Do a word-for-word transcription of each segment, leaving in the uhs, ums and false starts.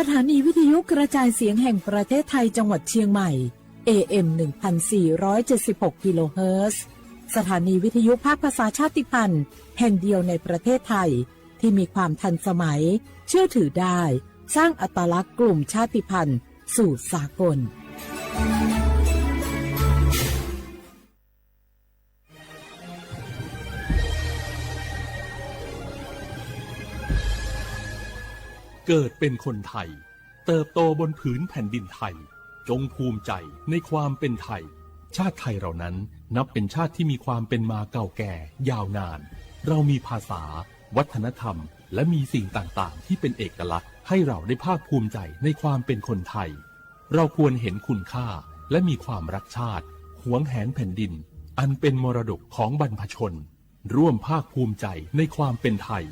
สถานีวิทยุกระจายเสียงแห่งประเทศไทย จังหวัดเชียงใหม่ เอเอ็ม หนึ่งพันสี่ร้อยเจ็ดสิบหก กิโลเฮิรตซ์ สถานีวิทยุภาคภาษาชาติพันธุ์แห่งเดียวในประเทศไทย ที่มีความทันสมัย เชื่อถือได้ สร้างอัตลักษณ์กลุ่มชาติพันธุ์สู่สากล เกิดเป็นคนไทย เติบโตบนผืนแผ่นดินไทย จงภูมิใจในความเป็นไทย ชาติไทยเรานั้นนับเป็นชาติที่มีความเป็นมาเก่าแก่ยาวนาน เรามีภาษา วัฒนธรรม และมีสิ่งต่างๆ ที่เป็นเอกลักษณ์ ให้เราได้ภาคภูมิใจในความเป็นคนไทย เราควรเห็นคุณค่า และมีความรักชาติ หวงแหนแผ่นดิน อันเป็นมรดกของบรรพชน ร่วมภาคภูมิใจในความเป็นไทย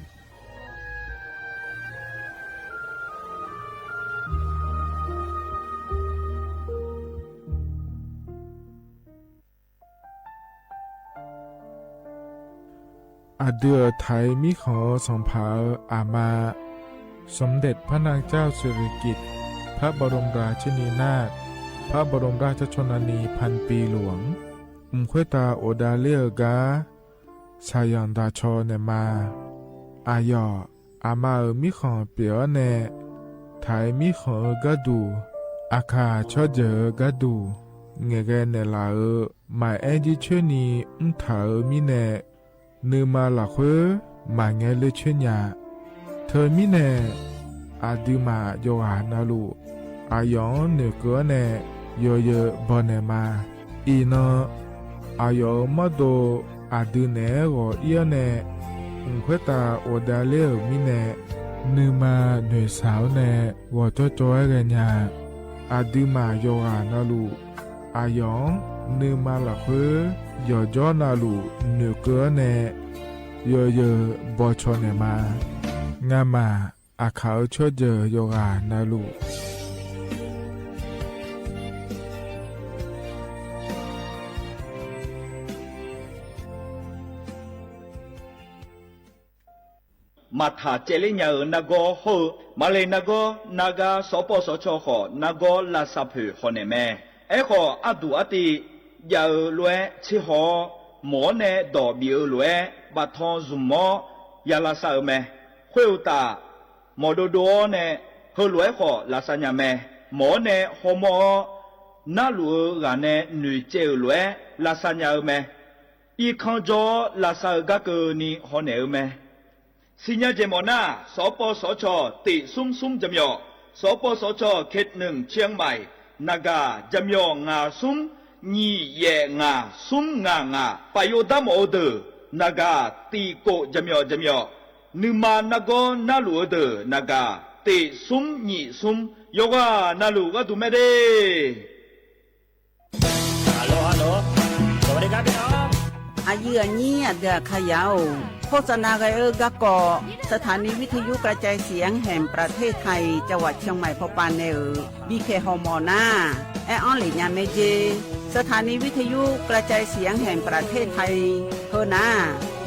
Aqdui-euq Taiq mirkhanq-eu sanqpaq-euq aqma, สมเด็จพระนางเจ้าสิริกิติ์ พระบรมราชินีนาถ พระบรมราชชนนีพันปีหลวง mq khoertav ghofdav ler-eu gar shaqzanq daqcaw naeqma. Aqyawf aqma-euq mirkhanq pyeuf-awr nae, Taiq mirkhanq-eu gharduq, Aqkaq tsawrjeuq-eu gharduq ngaeqghae naeqlaf-euq maqaer jircoer ni mrtaq-euq mirnae, nuima lafkhoer maqngae ler coer nya. Teumirnae, aqduimaf yawqghaq navluf, aqyawf-anr noeqkeuv-awr nae yawzeu bawnaeq ma. Iqnan, aqyawf-euq mawrdo aqdui naeq-aer ghawq ir-awr nae, mq khoertav ghofdav ler-euq mirnae, nuima noeqshaq-awr nae ghawqjawr jawr-aer ghaenya. Aqduimaf yawqghaq navluf, aqyawf-anr nuima lafkhoer yawqjawr navluf noeqkeuv-awr nae yawzeu bawcawq naeqma. Ngamaf Aqkaq-euq tsawrjeuq yawqghaq navluf, maqtaq caevler nya-euq nargawr hawr-eu, maqle nargawr nargar sawqpawv sawqcaw khawf nargawr lavsav poeq hawnaeq mae. Aerkhawf, arduq artiv jav-eu lof-aer tserhaw-awr, mawq-awr nae dawq bif-eu lof-aer baftan zmq-awr ya lavsav-eu mae. Khoeruqtaf, mawq dovdov-awr nae heulof-aer khawf lavsav nya mae. Mawq-awr nae hawmawr-awr, narluf-eu ghaq nae noeqcaev-euq lof-aer lavsav nya-eu mae. Irkanr jawr-awr lavsav-eu gar keuvni hawnaeq-eu mae. Siqnya jeq mawf nar, sawqpawv sawqcaw tiq smr smr jaqmyawf, sawqpawv sawqcaw เขตหนึ่ง เชียงใหม่ naqgaq jaqmyawf ngaq smr nyiq yaef ngaq smr ngaq ngaq, paf yov dar mawf-eu deuq naqgaq tiq kof jaqmyawf jaqmyawf, nuima nargawr narluf-eu deuq naqgaq tiq smr nyiq smr, yawqghaq navluf gharduq mae de. Aqyuif aqnyir aqdui aqkaqyaq-or, โฆษณา ghae-eu garkawv สถานีวิทยุกระจายเสียงแห่งประเทศไทย จังหวัดเชียงใหม่ pawpav nae-euq bipyaeq hawmawf nar, aer-anr lef nya mae jer. สถานีวิทยุกระจายเสียงแห่งประเทศไทย heu nar,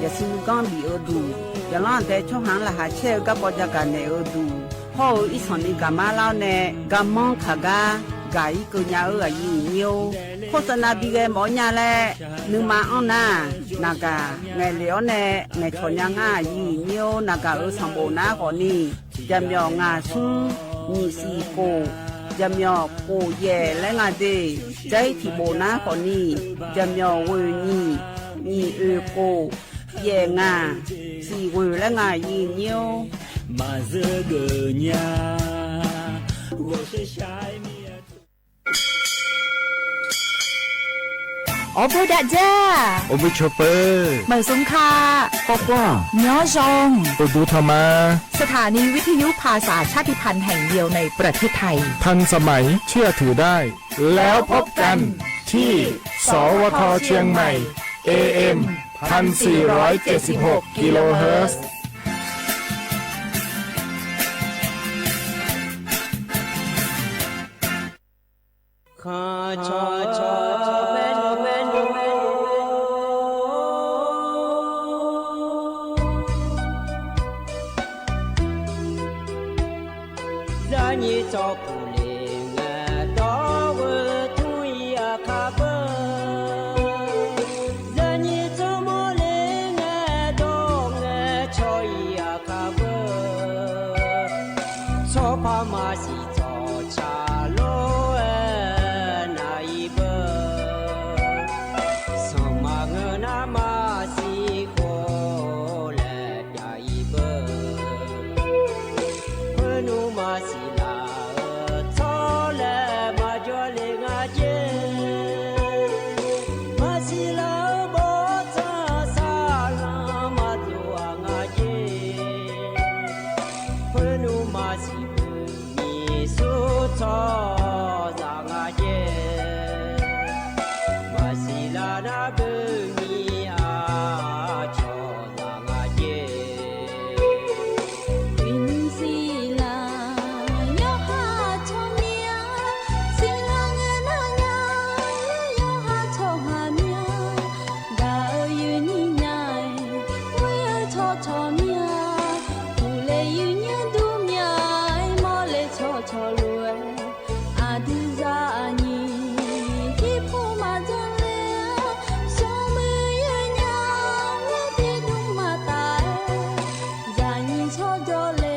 yaqsur nuiganr bif-eu duq, yaqlanr aqdae tsawrhaq-anr laqkhaq caer-eu garkawv jagaq naeq-eu duq, hawr-eu irsanq ni gaqmar lar-awr nae garmanr kaq gar gaq-ir keuv nya-eu aqyuif aqnyir-or, โฆษณา bighae mawf-awr nya laer nuima anr nar, naqgaq ngaeqlef-awr nae ngaeqcawq nya ngar aqyuif aqnyir-or, naqgaq-euq sanqbof nar khawfni, jaqmyawf ngaq smr nyiq siq kof, jaqmyawf kof yaef laer nga de. Jair tiq bof nar khawfni, jaqmyawf ghoeq nyiq, nyiq oeq kof, yaef ngaq, siq ghoeq laer nga aqyuif aqnyir-or. Maqzeur geuf nya, ghawqshaq shaq-aer mir-a. Awr boer dav dzar, awr boer caw peuq, maqzmq ka, khawr khawr, myanr zaw, uqduq tanq ma. สถานีวิทยุภาษาชาติพันธุ์แห่งเดียวในประเทศไทย ทันสมัย เชื่อถือได้ แล้วพบกันที่ สวท เชียงใหม่ เอเอ็ม พันสี่ร้อยเจ็ดสิบหก กิโลเฮิรตซ์ Zaq Nyiq tsawrpuq le ngae dawr-eu tmr-ir aqkar beu. Zaqnyiq tsawrmawr le ngae dawr ngae cawq-ir aqkar beu. Tsawrpaq maqsiq tsawqtsaq lof-aer nar-ir beu. Sanqpaq ngeur nar maqsiq khof laer pyav-ir beu. Khoernmr maqsiq laf-euq tsawrlaeq maqjawr le nga jer. Maqsiq laf-euq bawrtsanq saqlanq maqdov-aq nga jer. Khoernmr maqsiq beu nyiq sur tsawrhaqzaq nga jer. Maqsiq laf nar beu nyiq aqcawq zaq nga jer. Uiqnymr siq laf yawqha tsawrmyanr, siq laf ngae nar nya yawqha tsawrhaq myanr. Gaq-eu yuif nyiq nya-aer ghoer-eu tsawrcawq myanr. Uqle yuif nymr dur myanr-aer mawrle tsawrcawq lof-aer, aqdui zaqnyiq jirpov maqdzanr ler-awr, smrmuiq yawnya-aer tiqdmr maqtaf-aer, zaqnyiq tsawrjawr le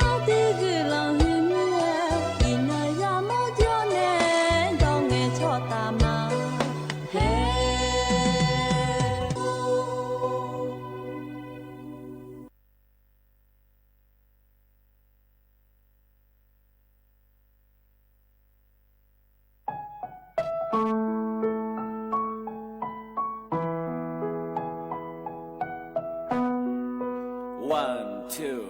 aqdui guiqlanq huiqmir-aer, iqnan yamawr jawr nae dawr ngae tsawrtaf ma. Hae. One, two.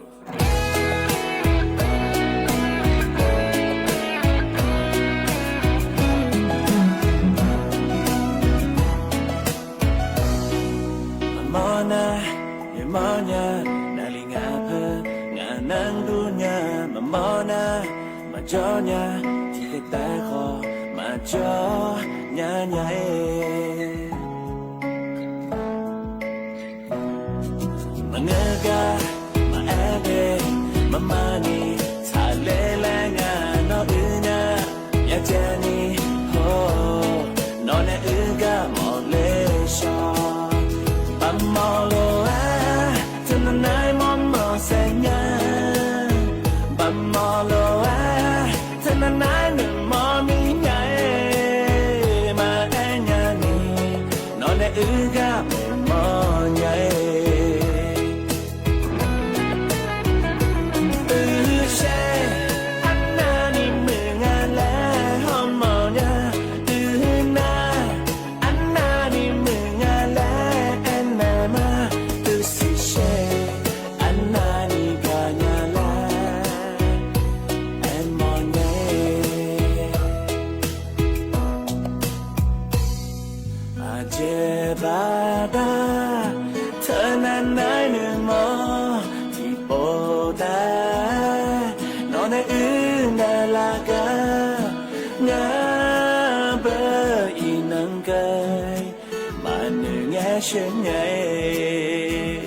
Maqmawr nar, yawmawr nya, naqli ngaq peur, ngaq nanr dur nya, maqmawr nar, maqjawr nya, tiqkhaeq taef khawf, maqjawr nya nya-aer. Maqngeur gar, maqaer de, maqmaqni, tsaqler laer nga nawr uir nar, yajav ni, hawr, nawq nae uir gar mawf ler shawr. Baqmawf lof-aer, teunav nar-aer mawrmawf saef nya. Baqmawf lof-aer, teunav nar-aer nuimawr mir nya-aer, maqaer nya ni, nawq nae uir gar mawf nya-aer. Uiqshaer, arnavni muiq nga laer hawmawf nya. Uiqnar, arnavni muiq nga laer aernaeq ma. Uiqsiq shaer, arnavni gaqnya laer aermawf nya-aer. Aqjeq baqda, teunav nar-aer nuimawr tiqpov taef, nawq nae uir naeq laf gar, ngar beu iqnan ghae, maqnoeq ngaer sheuq ngae-ir.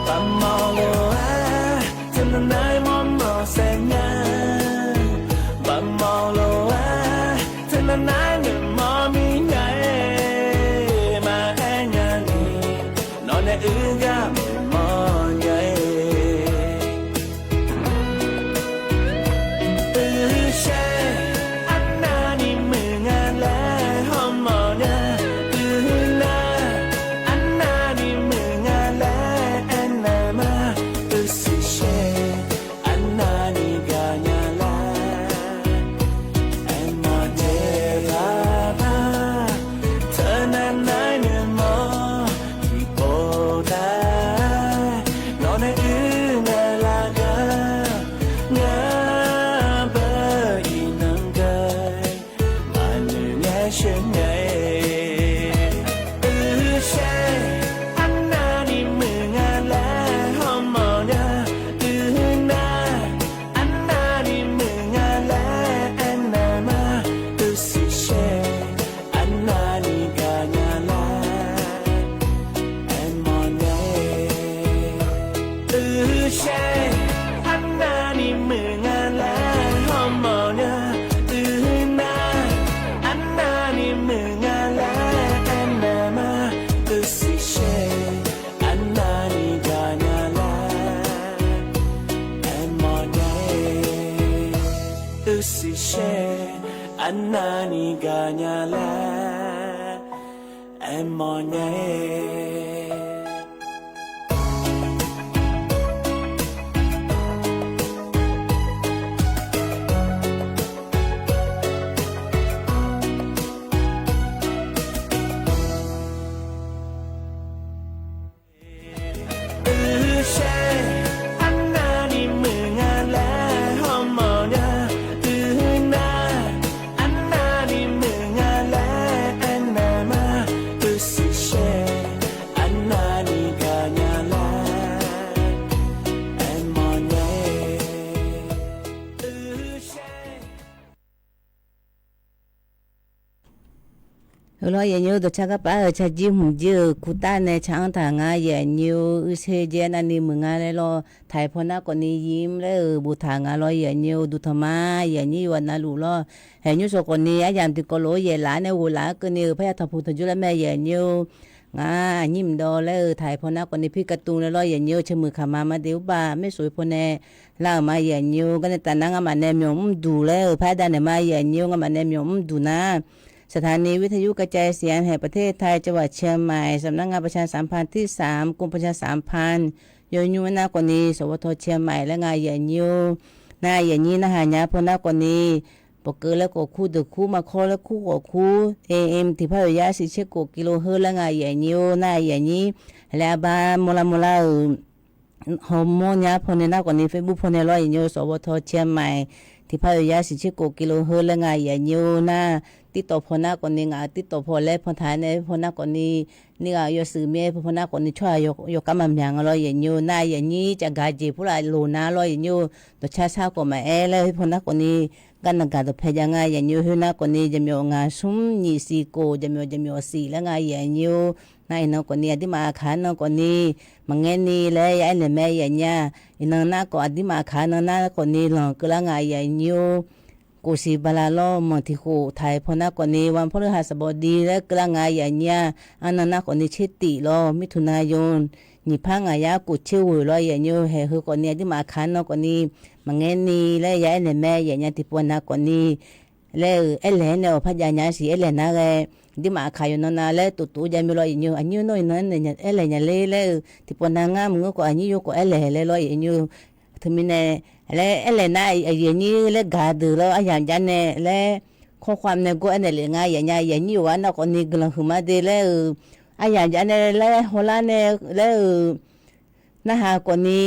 Baqmawf lof-aer, teunav nar-aer mawrmawf saef nya. Baqmawf lof-aer, teunav nar-aer nuimawr mir nya-aer, maqaer nya ni, nawq nae uir gar muiqmawr nya-aer. Uiqshaer, arnavni muiq nga laer hawmawf nya. Uiqnar, arnavni muiq nga laer aernaeq ma. Uiqsiq shaer, arnavni gaqnya laer aermawf jeq baqda, teunav nar-aer nuimawr tiqpov taef, nawq nae uir naeq laf gar, ngar beu iqnan ghae, maqnoeq ngaer sheuq ngae-ir. Uiqshaer, arnavni muiq nga laer hawmawf nya. Uiqnar, nya laer aermawf nya-ir. Uiqshaer, arnavni muiq nga laer hawmawf nya. Uiqnar, arnavni muiq nga laer aernaeq ma. Uiqshaer, arnavni gaq nya laer aermawf nya. Uiqshaer. Heulof-aer yaeqnyoer dawqcar garpaf-euq tsaqjir hmq jir-euq kurtav nae tsaq-anr taq nga yaeqnyoer uiqshaer jeq arnavni muiq nga laer lawr. Taq-iq paw nar khawfni yimr laer-euq boftaq nga lawr yaeqnyoer duqtanq ma. Yaeqnyir yawqha navluf lawr. Haeqnymr shawq khawfni aryamq tiqkawv lof-aer yaeqlaf-aer nae ghoflaf-aer keuvni-euq parya tanqpuq tanqjur laer mae yaeqnyoer. Ngar aqnyir mqdawv laer-euq taq-iq paw nar khawfni pirkatuv laer lawr yaeqnyoer caermuiq kaqma ma de urpaf maersof-eu paw nae lar-euq ma yaeqnyoer. Garnae taf nar ngamaf nae myawq mrduq laer-euq par dav naeq ma yaeqnyoer. Ngamaf nae myawq mrduq nar สถานีวิทยุกระจายเสียงแห่งประเทศไทย จังหวัดเชียงใหม่ สำนักงานประชาสัมพันธ์ที่สาม กรมประชาสัมพันธ์ yawnymr nar khawfni สวท. เชียงใหม่ laer nga yaeqnyir-or. Nar yaeqnyir narhaq nya paw nar khawfni บ่อเกลือ laer khawf kur deuq kur มาคอ laer kur khawf kur, AM tiqpar-euq yar สี่สิบเจ็ด กิโลเฮิรตซ์ laer nga yaeqnyir-or. Nar yaeqnyir laer arbar mawrlar mawrlar-euq hawmawr nya paw nae nar khawfni Facebook paw nae lawr yaeqnyir-or. สวท. เชียงใหม่ tiqpar-euq yar สี่สิบเจ็ด กิโลเฮิรตซ์ laer nga yaeqnyir-or. Nar TikTok paw nar khawfni ngaq-euq TikTok paw laer paw taq-aer nae paw nar khawfni ni ghaq yawshuif mir-aer paw nar khawfni tsawrhaq yawkar maqmyaq nga lawr yaeqnyir-or. Nar yaeqnyir cafgaq jeq purlaf loq nar lawr yaeqnyir-or. Dawqcar sar khawf maqaer laer paw nar khawfni garnaq gaq dawqpae jav nga yaeqnyir-or. Khoer nar khawfni jaqmyawf ngaq smr nyiq siq khof jaqmyawf jaqmyawf siq laer nga yaeqnyir-or. Nar iqnan khawfni aqdirmaf aqkaq-anr nan khawfni maqngaer ni laer ya aernaeq mae yaeqnyir-a. Iqnan nar khawf aqdirmaf aqkaq-anr nan nar khawfni lanq keuvlar nga yaeqnyir-or. Khof siq bala lawr manq tiq khof taq-iq paw nar khawfni วันพฤหัสบดี laer keuvlar nga yaeqnyir-a. Arnan nar khawfni tser tif lawr มิถุนายน nyiq par ngaq yar khof tser ghoeq lawr yaeqnyir-or. Haeq heu khawfni aqdirmaf aqkaq-anr nan khawfni maqngaer ni laer ya aernaeq mae yaeqnyir-a. Tiqpov nar khawfni laer-euq aerlaeq-aer nae awqpar jav nya siq aerlaeq nar ghae. Aqdirmaf aqkaq yawqnan nav laer toftof-aer jav mir lawr yaeqnyir-or. Aqnyir nawr iqnan aerlaeq nya ler laer-euq tiqpov nav ngar maqngeur khawf aqnyir yawkawf aerlaeq laer lawr yaeqnyir-or. Teumirnae laer aerlaeq nar aqyuif aqnyir laer gaq deuq lawr aryamq jav nae laer ข้อความ nae gawr aernaeq lef nga yaeqnyir-a. Yaeqnyir yawqghaq nar khawfni guiqlanq huiqma de laer-euq aryamq jav nae laer hawlar nae laer-euq narhaq khawfni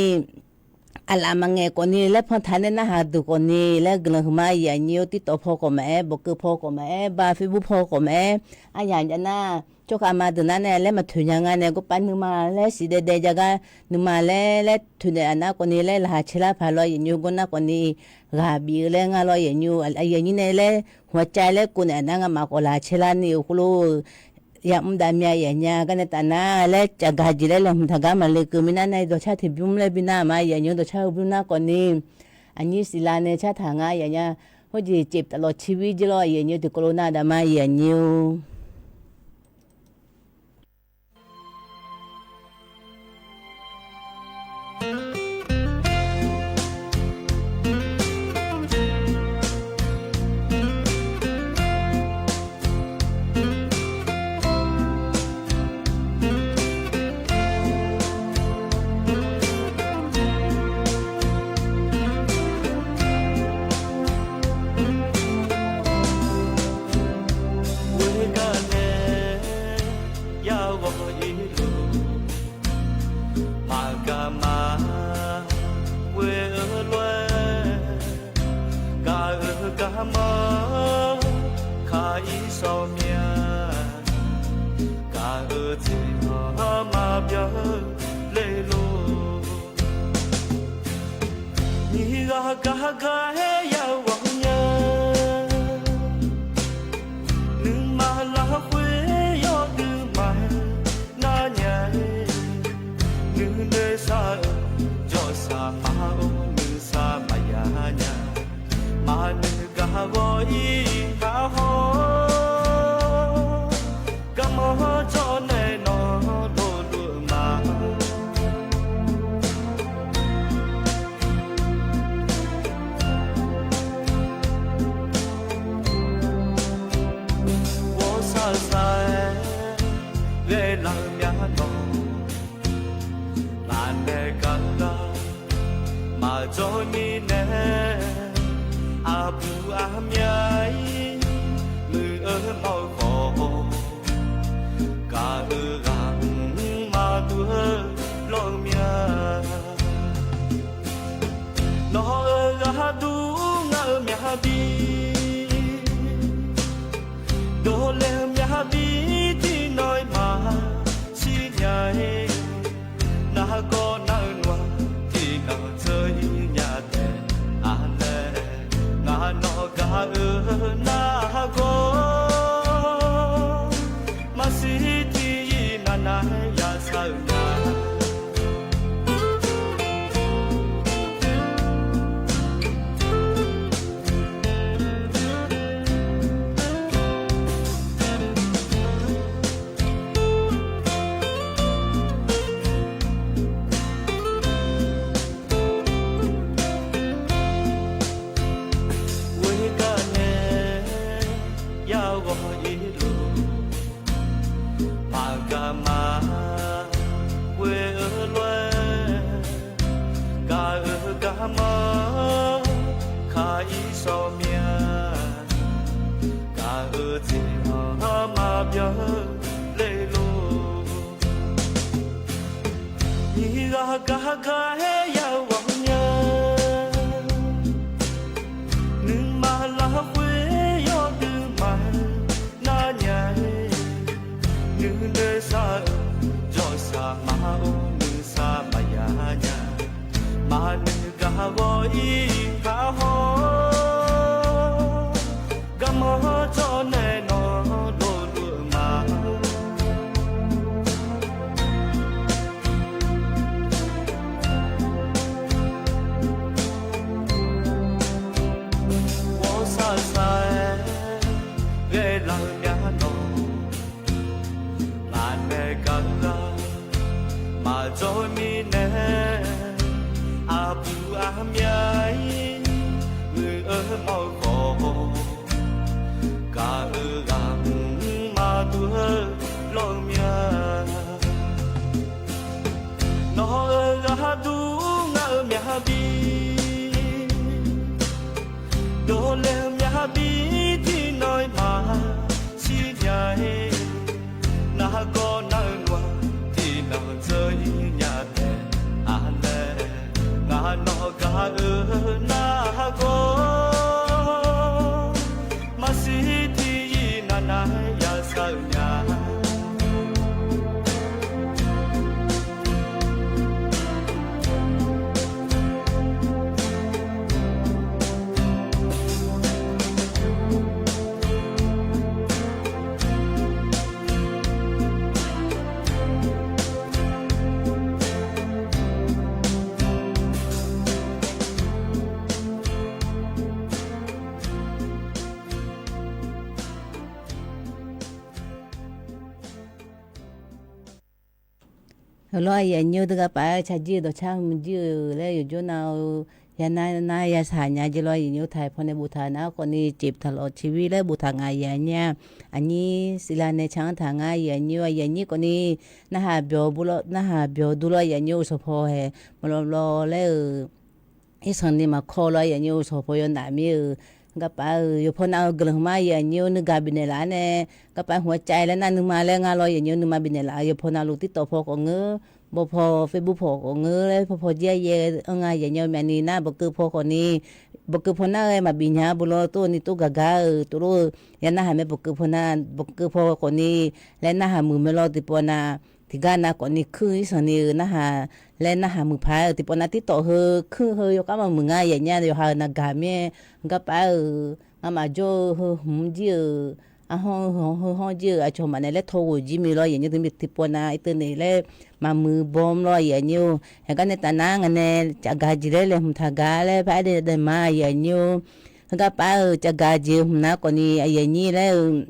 aqlaf maqngaeq khawfni laer panq taq nae narhaq deuq khawfni laer guiqlanq huiqma yaeqnyir-or. TikTok paw khawf maqaer, bawqkeuv paw khawf maqaer, ba Facebook paw khawf maqaer, aryamq jav nar tsawrkhav ma deuq nar nae laer maqtoeq nya nga nae gawrpav nuima laer siqdaev daev jav gar nuima laer laer toeqnaeq-aq nar khawfni laer laqkhaq caerlar paq lawr yaeqnyir-or. Gawr nar khawfni ghaq bif-eu laer ngar lawr yaeqnyir-or. Yaeqnyir nae laer hmq-a cav laer kov naeq-aq nar ngamaf khawf laqkhaq caerlar ni-euq khoerlof-eu yamr dav mya yaeqnyir-a. Gar nae taf nar laer cafgaq jeq laer laeqhmq taq gar maqle keuv mirnar nae dawqcar tiqbymr laer bi nar-aq ma yaeqnyir-or. Dawqcar-eu bymr nar khawfni aqnyir siqlar nae cartaq nga yaeqnyir-a. Khoerjeq cef taf lawq cir vir jir lawr yaeqnyir-or. Tiqkawv lo nar dav ma yaeqnyir-or. Ghoer gar nae ya ghawq-ir luf, maqgaq ma ghoer-eu lof-aer, gaq-eu garmanr kaq-ir sawq mya, gaq-eu jeq-anr maqbyan ler lor. Nyiq ghaq gaq gaq-aer ya ghawq nya, nuima lafkhoer yawduq maqaer nar nya-aer, nuinoeq shaq-eu jawrsaq ma-or, nuisar maqya nya. Maqnoeq gaq ghawq-ir nar hawr, garmanr jawr nae nawq dovluf ma. Nawq, ngaq nae gar gar maqjawr mirnae, aqbuq aqmya-ir muiq-eu mawr-eu khawf, gaq-eu ghaq-anr maqdur-eu lawr-eu mya. Nawq-euq ghaq dur ngar-eu myaq bi, dovle-eu myaq bi tiqnan-iq maqshir nya-ir. Nargawr nar-eu noeq-aq tiqnan dzeur-ir nya taef-a laer, ngaq nawq gaq-eu nargawr maqshir tiqzir navnav yashar-eu nya. Ghoer gar nae yaghawq irluf, maqgaq ma ghoer-eu lof-aer, gaq-eu garmanr ka-ir sawr mir-a, gaq-eu jeq-anr maqbyan le lor. Nyiq ghaq gaq gar-aer yaghawq nya, nuima lafkhoer yawdui maqnar nya-ir. Nuinoeq shar-eu jawrsaq maqor nuisar maqya nya, maqnoeq gaq ghawq-ir kar haw-awr, garmanr jawr nae nawq dovluf-eu ma. Ghawqshaq shaq-aer ghae laf-eu myav nawq, ngaq nae gar gar maqjawr mirnae, aqbuq aqmya-ir muiq-eu mawr-eu khawf, gaq-eu ghaq-anr maqdur-eu lawr-eu mya. Nawq-euq ghaq dur ngar-eu myaq bi, dovle-eu myaq bi tiqnan-iq maqshir nya-ir. Nargawr nar-eu noeq-aq tiqnan dzeur-ir nya taef-a laer, ngaq nawq gaq-eu nargawr maqshir tiqzir navnav yashar-eu nya. Heulof-aer aqyuif aqnyir-eu deuq gar paf-aer tsaq jir-eu dawqcar hmq jir-euq laer yawqjawr nav-eu, ya nar nar yashaq nya jeq lawr aqyuif aqnyir-eu taq paw nae boftaq nar khawfni ceq taq lawq ciqvi laer boftaq nga aqyuif aqnyir-a. Aqnyir siqlav nae tsaq-anr taq nga aqyuif aqnyir-eu aqyuif aqnyir khawfni, narhaq byawq dur lawr aqyuif aqnyir-eu uqsawq paw hae maqlawv lawv laer-euq irsanq ni maqkawv lawr aqyuif aqnyir-eu uqsawq paw yawnaf mir-euq. Garpaf-euq yawqpaw nav-eu guiqlanq hmq-anr aqyuif aqnyir-eu nuigaq bifnaeq laf-ar nae, garpaf hmq-aer cav-aer laer nar nuima laer ngar lawr aqyuif aqnyir-eu nuima bifnaeq laf-eu yawqpaw navluf TikTok paw khawf ngeur, bawpaw Facebook paw khawf ngeur laer paw paw jir-aer yaer-anr nga aqyuif aqnyir-eu myavni nar bawqkeuv paw khawfni, bawqkeuv paw nar-aer maqbif nya-a beu lawr tov ni tov gaq gar-eu tov-eu, ya narhaq mae bawqkeuv paw nar bawqkeuv paw khawfni, laer narhaq muiq mae lawr tiqpawf nav, tiqgar nav khawfni kuir irsanq ni-eu narhaq, laer narhaq muiq paq-aer-eu tiqpawf nav TikTok heu kuir heu yawkhav maqmuiq nga aqyuif aqnyir-a yawqha-euq navgaq mir-aer, garpaf-euq ngamaf jawr-eu heu hmq jir-euq, arhanr-eu heu hmq heu hawr jir-euq aqcawq maqnaeq laer tawghof jir mi lawr aqyuif aqnyir-eu teumirnae tiqpawf nav irteuv naeq laer maqmuiq bawm lawr aqyuif aqnyir-or. Haeqgar nae taf nar ngaq nae cavgaq jeq laer laeqhmq taq gaq laer paq-aer daef daef ma aqyuif aqnyir-or. Heugar paf-euq cavgaq jeq-eu hmq nar khawfni aqyuif aqnyir laer-eu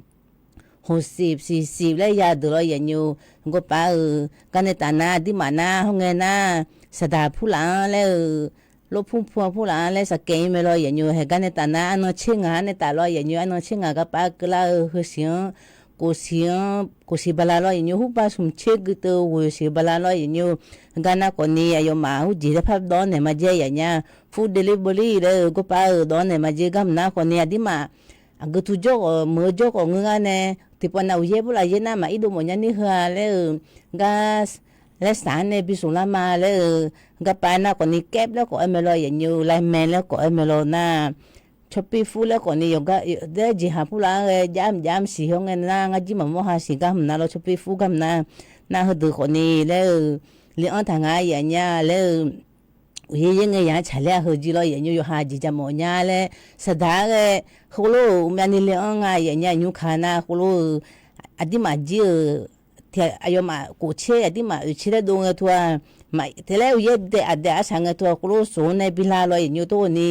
hoqsiq siqsiq laer yadeuq lawr aqyuif aqnyir-or. Heugar paf-euq gar nae taf nar aqdirmaf nar hawr ngae nar, saqdaq purlaf-anr laer-euq, lorpur pu-anr purlaf-anr laer saqkaev-ir mae lawr aqyuif aqnyir-or. Haeqgar nae taf nar arnan tser ngaq-anr nae taf lawr aqyuif aqnyir-or. Arnan tser ngaq gar paf-aer keuvlar-eu heusiq-anr khofsiq-anr khofsiq bala lawr yaqnymr, hurba smq tser guiteuv ghoeq siq bala lawr yaqnymr, heugar nar khawfni aqyawfmaf hurjeq laer pardawv-anr naeq ma jer yaf nya, food delivery laer-eu gawrpav-euq dawv-anr naeq ma jer gar mq nar khawfni aqdirmaf aqgeu tu jawr khawf meuq-eu jawr khawf ngeur ngar nae, tiqpavnav uqyaer burlaf yaer nar maqir dov mawf nya nir heu-a laer-eu gar laer saq-anr nae bi smq lar ma laer-eu garpav nar khawfni แกร็บ laer khawf aer mae lawr yaqnymr, ไลน์แมน laer khawf aer mae lawr nar, ช้อปปี้ฟู้ด laer khawfni yawqgar daer jeqhaq purlaf-anr ghae jav mq jav mq siq hawr ngae nar ngar jir maqmawr ha siq gar mq nar lawr, ช้อปปี้ฟู้ด gar mq nar, nar heudeuq khawfni laer-eu le-anr taq nga yaf nya laer-eu uqyaer yaer ngae yaq-anr tsaqler-a heu jir lawr yaqnymr, yawqha jeq jaq mawf nya laer saqdaq-aer ghae, khoerlof-euq myavni le-anr nga yaf nya nymr ka nar khoerlof-eu aqdirmaf jir-euq tiq aqyawfmaf khof tser aqdirmaf oeq tser laer dov ngae teu-aq, maqtae laer uqyaer daef aqdaef arsaq ngae teu-aq khoerlof soq-anr nae bi lar lawr yaqnymr tawr ni,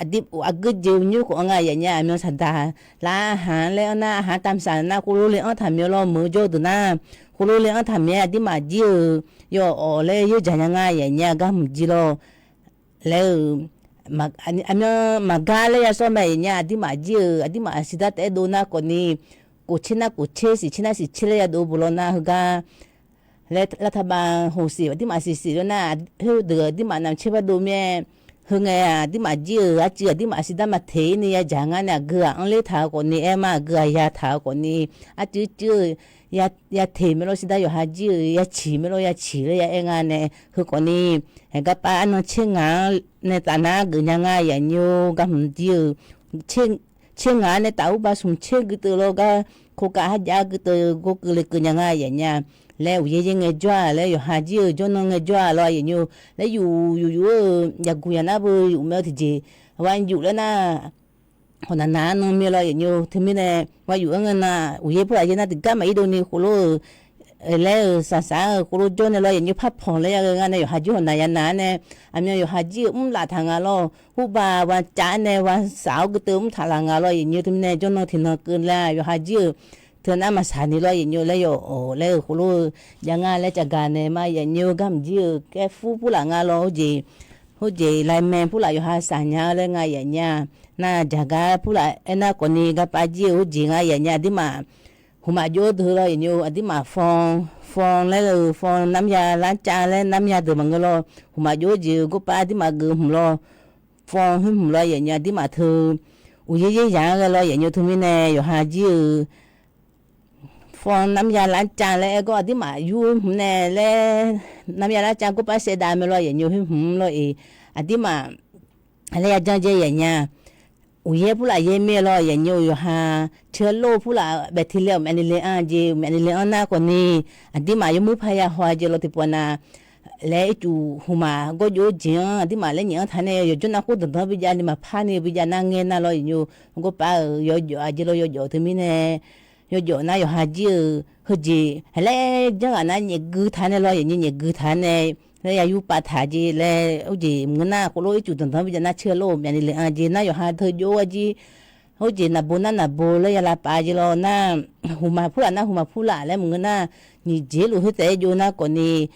aqdui aqgeu jeq nymr khawf-anr nga yaf nya aqmyan saqdaq lar haq-anr laer-anr nar haq-anr tamq saq nar khoerlof le-anr taq myav lawr meuq-eu jawr-eu deuq nar, khoerlof le-anr taq myav aqdirmaf jir-euq yawawf laer yaerjaq nya nga yaf nya gar mq jir lawr laer-eu aqmyan maqgar laer yasawr mae yaf nya aqdirmaf jir-euq aqdirmaf siqdar taef-aer dov nar khawfni, khof tser nar khof tser siq tser nar siq tser laer yadov buq lawr nar heugar laer lavtaqbav hoqsiq aqdirmaf siqsiq lawr nar, khoerdeuq aqdirmaf navmaqtser bardov mir-aer, heu ngae-aq aqdirmaf jir-euq arcuiv aqdirmaf siqdar maqteq-ir ni yadzaq ngar nae aqgeu-aq anrler taq-eu khawfni aer ma, aqgeu-aq ya taq-eu khawfni, arcuiv cuiv-eu yateq mae lawr siqdar yawqha jir-euq yaciq mae lawr yaciq laer ya aer nga nae heu khawfni, aqgarpav arnan tser ngaq-anr nae taf nar geuf nya nga yaf nymr gar hmq jir-euq tser ngaq-anr nae taf urbav smq tser guiteuv lawr gar, khoerkav harjav guiteuv gor keuvle keuv nya nga yaf nya laer uqyaer yaer ngae jawr-a laer yawqha jir-euq jawrnan ngae jawr-a lawr yaf nymr laer yuf yuf yuf-eu yaqguq yaq nar beu yuf mae-eu tiqjeq, ghaq yuf laer nar, hawq naq naq-anr nan mir lawr yaf nymr teumirnae ghaq yuf-anr ngae nar uqyaer purlaf yaer nar tiqgar maqir dovni khoerlof-euq laer-euq saqsaq-anr-euq khoerlof jawr nae lawr yaf nymr parpanq laer yaghae ngar nae yawqha jir hawq naq ya naq-anr nae, aqmyan yawqha jir-euq mrlaf taq nga lawr, hurbav ghaq cav-ar nae ghaq saq-awr guiteuv mrtaq laf nga lawr yaf nymr teumirnae jawrnan tiqnan keuvlar yawqha jir-euq teunar maqsaq ni lawr yaf nymr laer yawf-awq laer-euq khoerlof-eu jav nga laer cavgaq nae ma yaf nymr gar mq jir-euq kaer fur purlaf nga lawr heujeq, heujeq ไลน์แมน purlaf yawqha saq nya-eu laer nga yaf nya, nar jaqgar purlaf aernar khawfni garpav jir-euq heujeq nga yaf nya aqdirmaf hmqmaq jov-eu deuq lawr yaf nymr aqdirmaf ฟอง ฟอง laer-eu ฟอง namya larcav laer namya deuq maqngeur lawr, hmqmaq jov-eu jeq-eu gawrpav aqdirmaf geuf hmq lawr, ฟอง hmq lawr yaf nya aqdirmaf teu uqyaer yaer yaq-anr ghae lawr yaf nymr teumirnae yawqha jir-euq ฟอง namya larcav laer aer gawr aqdirmaf yur hmq nae laer, namya larcav gawrpav saevdav mae lawr yaf nymr hmq lawr-eq, aqdirmaf laer yajanr jae yaf nya, uqyaer purlaf yaer mir-aer lawr yaf nymr yawqha, teu lor purlaf baeqtile-awq myavni le-anr jeq myavni le-anr nar khawfni, aqdirmaf yawmuir paya haw-a jeq lawr tiqpavnav laer ircuf hmqmaq gawrjov-eu jeq-anr aqdirmaf laer nyaef-anr taq nae yawqjawr nav khoer danqdanr bijav ni maqpar ni bijav nar ngae nar lawr yaf nymr, gawrpav-euq yawjawf-a jeq lawr yawjawf teumirnae yawjawf nar yawqha jir-euq heujeq haq laer janr ghaq nar nyaef gui taq nae lawr yaf nymr nyaef gui taq nae laer ya yur pav taq jeq laer urjeq maqngeur nar khoerlof ircuf danqdanr bijav nar teu lor-euq myavni le-anr jeq nar yawqha teu jov-a jir, urjeq naqbo nar naqbo laer ya lavpav jeq lawr nar, hmqmaq purlaf nar hmqmaq purlaf laer maqngeur nar, nyiq jeq luf khoer taef-aer jov nar khawfni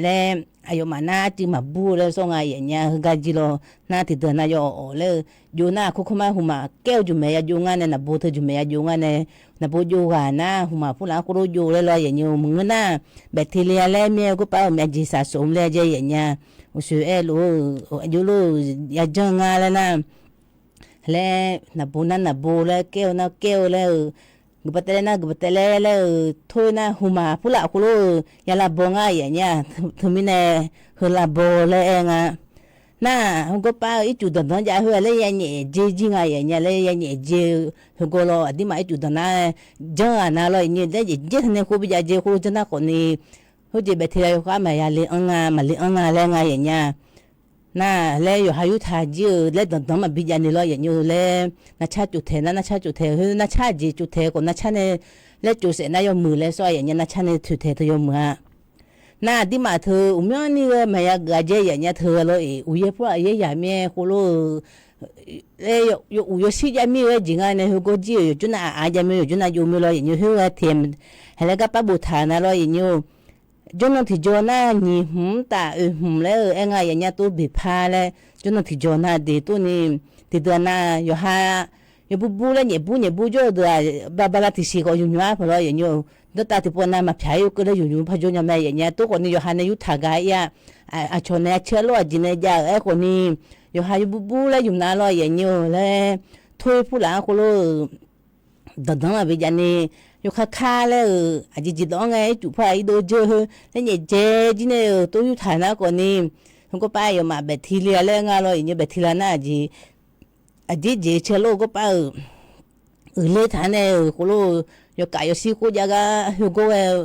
laer, aqyawfmaf nar arcuiv maqbur laer sawr nga yaf nya heugar jir lawr nar tiqdeuq nav yawf-awq laer-eu jov nar aqkur kur mar hmqmaq kaer-eu juqmaeq ya jov ngar nae naqbo teu juqmaeq ya jov ngar nae, naqbo jov ghaq nar hmqmaq purlaf-anr khoerlof jov laer lawr yaf nymr maqngeur nar, baeqtile-a laer mir-aer gawrpav-euq myavjeq saq sofmr laer jae yaf nya, uqshoe aer lof-eu aqjox lor-euq yajanr nga laer nar laer naqbo nar naqbo laer kaer-eu nar kaer-eu laer-eu, guiqbaq taev laer nar guiqbaq taev laer laer-eu tor-ir nar hmqmaq purlaf khoerlof-eu ya lavbaw ngar yaf nya, teumirnae heu lavbaw laer aer nga. Nar-aq gawrpav-eu ircuf danqdanr jav khoer-a laer ya nyaef jer jir nga yaf nya laer ya nyaef jer-eu heugawr lawr aqdirmaf ircuf danqnar janr ghaq na lawr yaf nymr laer jeq jer taq nae khoer bijav jer khoerlof janr nar khawfni, khoerjeq baeqtile yawkhar maqya le-anr nga maqle-anr nga laer nga yaf nya. Nar laer yawqha yurtaq jir-eu laer danqdanr maqbi jav ni lawr yaf nymr laer narcar cuf taeq nar narcar cuf taeq khoer narcar jeq cuf taeq khawf narcar nae laer cuf saef nar yawmuiq laer sawr-a yaf nya narcar nae toeq taeq teu yawmuiq-a. Nar aqdirmaf teu uqmyanrni ghae maqya geuf-a jae yaf nya teu lawr-eq uqyaer purlaf yaer yaq mir-aer khoerlof-eu laer yaw uq yawshir jav mir-eu aer jeq nga nae heugawr jir-euq yawqjawr nav aqaq jav mir-eu yawqjawr nav jov mir lawr yaf nymr khoer ghae taeq haq laer garpar boftaq na lawr yaf nymr-eu jawrnan tiqjaw nar nyiq hmq mr taf oeq hmq laer-eu aer nga yaf nya tov beqpar laer jawrnan tiqjaw nar deq tov ni, tiqdeuq nav yawqha yawbur bur laer nyaef bur nyaef bur jawr-eu deuq-aq, bala tiqsiq khawf yumq nymr-ar paq lawr yaeqnymr-eu. Danrtav tiqpov nav maqpyaq-ir-eu keuv laer yumq nymr par jawr nya mae yaeqnya. Tov khawfni yawqha nae yurtaq gaq-ir-a. Aqcawq nae aqcir arlof aqjeq nae jav-euq aerkhawfni, yawqha yawbur bur laer yumq nav lawr yaeqnymr-eu laer, tor-ir purlaf-anr khoerlof-eu danqdanq-aq bi javni, yawkar kar laer-euq aqjeq jeq dawq-anr ngae ircuf par-aq irdov jeur heu laer nyaef dzae jir nae-euq tov yurtaq nar khawfni, heugawr par yawmaf baeqtili-a laer nga lawr yaeqnymr baeqtila nar aqjeq aqjeq jeq caer lof gawr par-euq uiqler taq nae-euq khoerlof-eu, yawkaf yawshir khoer jav gar heugawr ghae-eu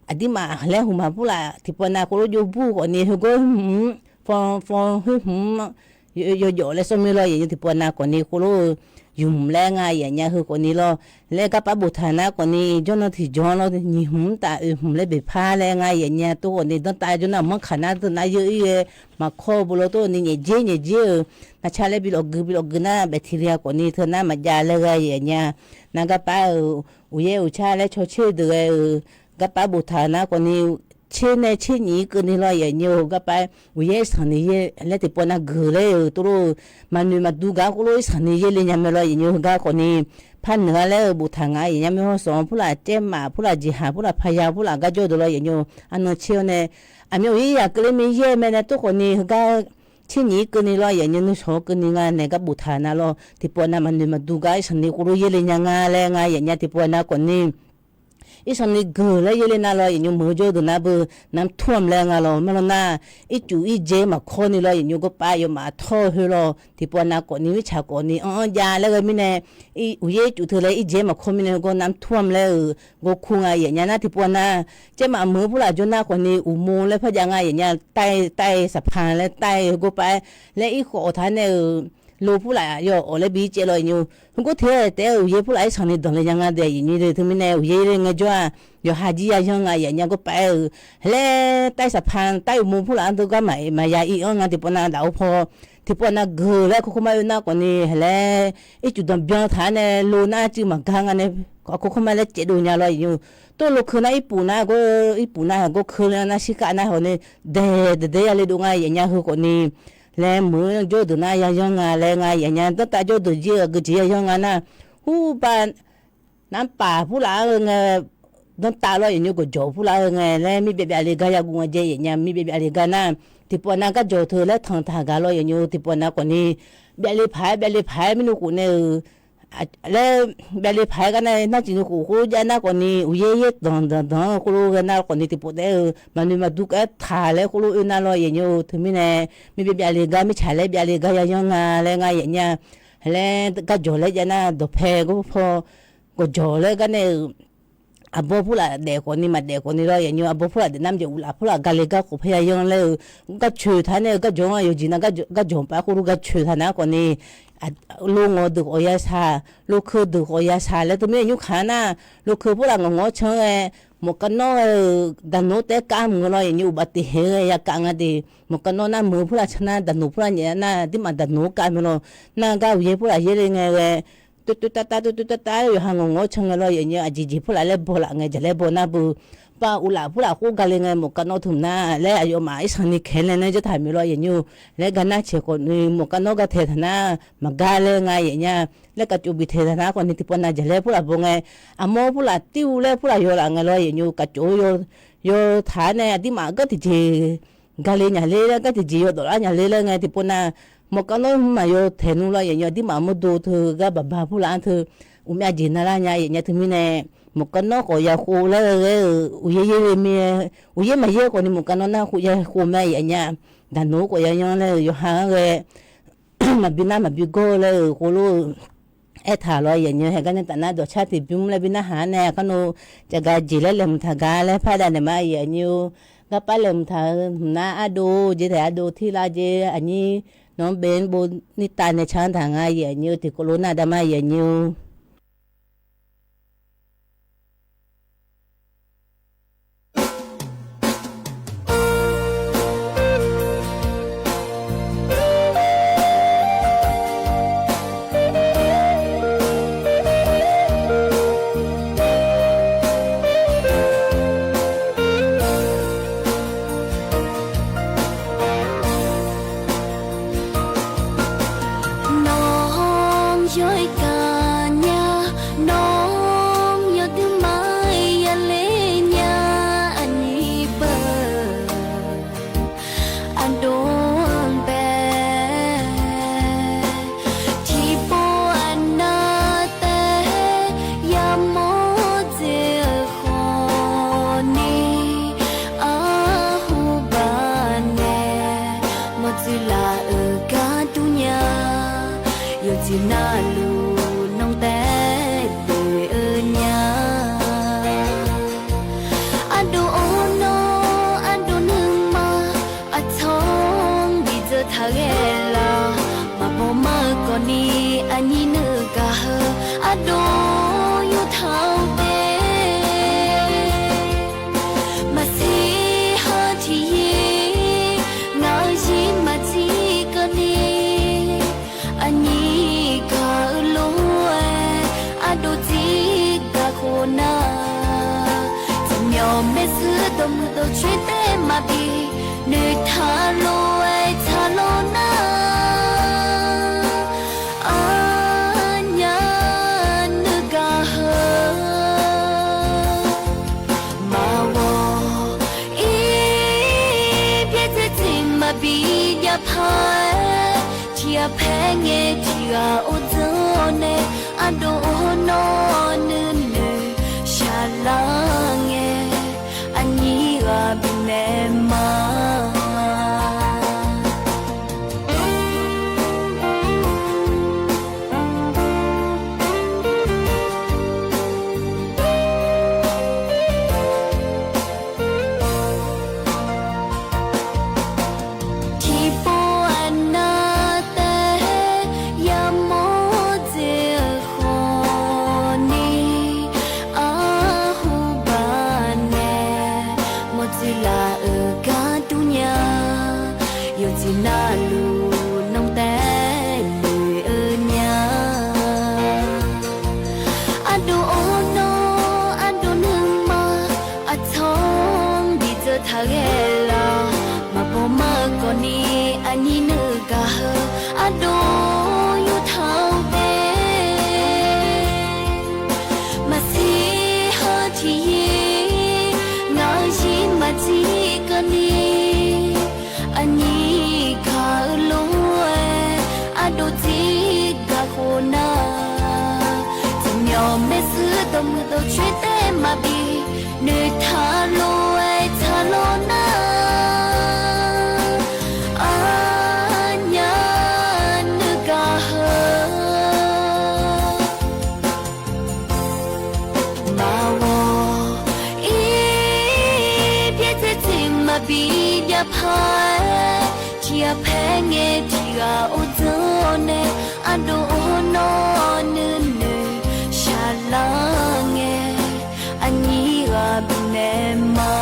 aqdirmaf laer hmq maq purlaf tiqpov nav khoerlof jov bur khawfni heugawr hmq-mr, fan fan hoer hmq-mr, yawjawf laer sawr mir lawr yaeqnymr tiqpov nav khawfni khoerlof-eu, yumq laer nga yaeqnya heu khawfni lawr, laer garpar boftaq nar khawfni jawrnan tiqjawr lawr nyiq hmq-mr taf oeq hmq laer beqpar laer nga yaeqnya tov khawfni danrtav jawrnan manrkaq nar teunav yeur-ir ghae, maqkawr-eu bo lawr tov ni nyaef dzer nyaef dzer-euq, navcar laer bi lawfgui bi lawfgui nar baeqtili-a khawfni teunar maqjav laer ghae yaeqnya. Nar garpar-euq uqyaer uqcar laer cawtser deuq ghae-euq garpar boftaq nar khawfni tser nae tser nyiq-ir keuvni lawr yaeqnya-eu garpar uqyaer irsanq ni yaer laer tiqpov nav geuq laer-euq tov lof-eu, maqnoeq maqdur gaq khoerlof irsanq ni yaer le nya mae lawr yaeqnya heugar khawfni, par noeq-a laer-euq boftaq nga yaeqnya mae hawsanq purlaf caermaf purlaf jeqhaq purlaf paya purlaf garjawr deuq lawr yaeqnya-eu arnan tser-awr nae, aqmyan uqyaer yaq keuvler mir yaer mae nae tov khawfni heugar tser nyiq-ir keuvni lawr yaeqnya nuishawq-anr keuvni nga nae gar boftaq nav lawr tiqpov nav maqnoeq maqdur gar irsanq ni khoerlof yaer le nya nga laer nga yaeqnya tiqpov nav khawfni irsanq ni geuq laer yaer le nar lawr yaeqnya meuq-eu jawr-eu deuq nar beu namr tur-am laer nga lawr ma lawr nar, ircuf irdzaer maqkawr ni lawr yaeqnya gawr par yawmaf tawr-eu khoer lawr tiqpov nav khawfni mirtsaq khawfni anr-anr jav laer ghae mirnae, uqyaer ircuf teu laer irdzaer maqkawr mirnae gawr namr tur-am laer-euq gawr kur nga yaeqnya nar tiqpov nav, caermaf meuq-eu purlaf jawr nar khawfni uqmov laer par jav nga yaeqnya, tav-ir tav-ir saqpaq laer tav-ir gawr par laer irkhawf taq nae-euq lo purlaf yawawf laer bi caev lawr yaeqnya, heugawr teq-aer taef-aer uqyaer purlaf irsanq ni danqle nya nga daef yaeqnya le teumirnae uqyaer le ngaejawr-aq, yawqha jir yayanr nga yaeqnya gawr par-aer-euq, laer tav-ir saqpaq tav-ir uqmov purlaf-anr deuq garma maqya ir-anr nga tiqpov nav daf-eu paw, tiqpov nav geuq laer kakhoermar oe nar khawfni laer, ircuf danqbyan taq-aer nae lo nar cuiv maqgar nga nae, kakhoermar laer caevdov nya lawr yaeqnya, tov lo keuv nar irpuf nar gawr irpuf nar gawr keuv le nar shirkav nar hawq nae, daeq daeq daeq ya le dov nga yaeqnya heu khawfni, laer meuq-eu jawr-eu deuq nar yayanr nga laer nga yaeqnya danrtav jawr-eu deuq jir-eu aqgeujeq yayanr nga nar, hurbav narpaf purlaf-anr heu ngae, danrtav lawr yaeqnya gawqjawq purlaf-anr heu ngae laer mirbyav byav le gar yaguv nga jae yaeqnya mirbyav byav le gar nar, tiqpov nav garjawq teu laer tanqtaq gaq lawr yaeqnya tiqpov nav khawfni, byav le paq-aer byav le paq-aer mirnuikhof nae-euq laer, byav le paq-aer gar nar narcif nuikhof khoer jav nar khawfni uqyaer yaer danqdanq danq-eu khoerlof ghae nar khawfni tiqpov taef-aer-eu maqnoeq maqdur kav-aer taq laer khoerlof oe nar lawr yaeqnya-eu teumirnae, mirbyav byav le gar mirtsaq laer byav le gar yayanr nga laer nga yaeqnya, laer garjawq laer jav nar dawqpae gawr paw, gawqjawq laer gar nae-euq aqbawr purlaf daef khawfni maqdaef khawfni lawr yaeqnya aqbawr purlaf daef nar mqjeq uqlaf purlaf gale gar khawf paer yayanr laer-eu, garcoeq taq nae-eu garjawq-anr yawqjeq nar, garjawq pav khoerlof garcoeq taq nar khawfni, lo ngawq deuq khawf ya shaq, lo keuv deuq khawf ya shaq laer teumirnae nymrkaq nar, lo keuv purlaf ngawq ngawq-awr can-aer ghae, mawqkav nawr ghae-euq daqnoq taef-aer kav mq-eu lawr yaeqnya uqbav teq haeq-aer ghae ya kav nga de, mawqkav nawr nar meuq purlaf can nar daqnoq purlaf nyaef nar dirmaf daqnoq-anr kav mae lawr, nar gar uqyaer purlaf yaer le ngae ghae, toeq toeq tav tav toeq toeq tav tav-aer yawqha ngawq ngawq-awr can ngae lawr yaeqnya aqjeq jeq purlaf laer baw laf ngae jaq laer baw nar beu, pav uqlaf purlaf khoer gale ngae mawqkav nawr teuq mq nar laer aqyawfmaf irsanq ni kaeq laer nar jawr taq mae lawr yaeqnya, laer gar nar caeq khawfni mawqkav nawr gar taeq taq nar maqgar laer nga yaeqnya, laer kavcof bi taeq taq nar khawfni tiqpov nav jaq laer purlaf baw ngae, aqmawr purlaf tir-eu laer purlaf yaw laf ngae lawr yaeqnya kavcof-eu yaw taq-aer nae aqdirmaf gar tiqjeq gale nyaf ler laer gar tiqjeq yawdawf lar nyaf ler laer ngae tiqpov nav, mawqkav nawr hmq maqyaw taeq nmr lawr yaeqnya aqdirmaf mawrdo teu gar baqba purlaf-anr teu, uqmyav jeq nar lar nya yaeqnya teumirnae, mawqkav nawr khawf ya khov laer ghae-euq uqyaer yaer le mir, uqyaer maqyaer khawfni mawqkav nawr nar khov ya khov mae yaeqnya, daqnoq-anr khawf ya yanr laer-euq yawqha-anr ghae, maqbi nar maqbi gawr laer-euq khoerlof-eu aertaq lawr yaeqnya haeq gar nae taf nar dawqcar tiqbymr laer bi narhaq-anr nae kar nawr, cavgaq jeq laer laeqhmq taq gar laer par dav naeq ma yaeqnya-or, garpar laeqhmq taq-eu hmq nar ardov-or jeq taef ardov tirlar jeq aqnyir nawq-anr bef-anr bov nirtav nae car-anr taq nga yaeqnya-eu tiqkawv lof nar dav ma yaeqnya-or. Nawr yawr-eu ka Maershuir dawqmuiq dawqcoer taef maqbi noeqtaq lof-aer taq lawr nar, aqnyaf nuigaq heu maqghawq-ir. Byaerdzae tseq maqbi jav paq-aer, tiqghaq paer ngae tiqghaq or dzeur-awr nae, ardov or nawr nuinoeq shaqlar ngae, aqnyir ghaq bifnaeq ma. Tiqpov aqnav taef-aer yamawr dzaeq-eu khawfni, arhu baq nae mawqdzaeq laf-euq gar dur nya, yawqjeq navluf nan taef noeq-eu nya. Ardov or nawr ardov nuima, aqcawq-anr bidzeur taq ghae laf, maqbaw mar-eu khawfni aqnyir nuigaq heu ardov yurtaq-eu taef. Maqsiq heu tiqyir ngaq-euq zir maqdzir keuvni, aqnyir gaq-eu lof-aer ardov dzir gaq khof nar, tiqmyawf maershuir dawqmuiq dawqcoer taef maqbi noeqtaq lof-aer taq lawr nar, aqnyaf nuigaq heu maqghawq-ir. Byaerdzae tseq maqbi jav paq-aer, tiqghaq paer ngae tiqghaq or dzeur-awr nae, ardov or nawr nuinoeq shaqlar ngae, aqnyir ghaq bifnaeq ma.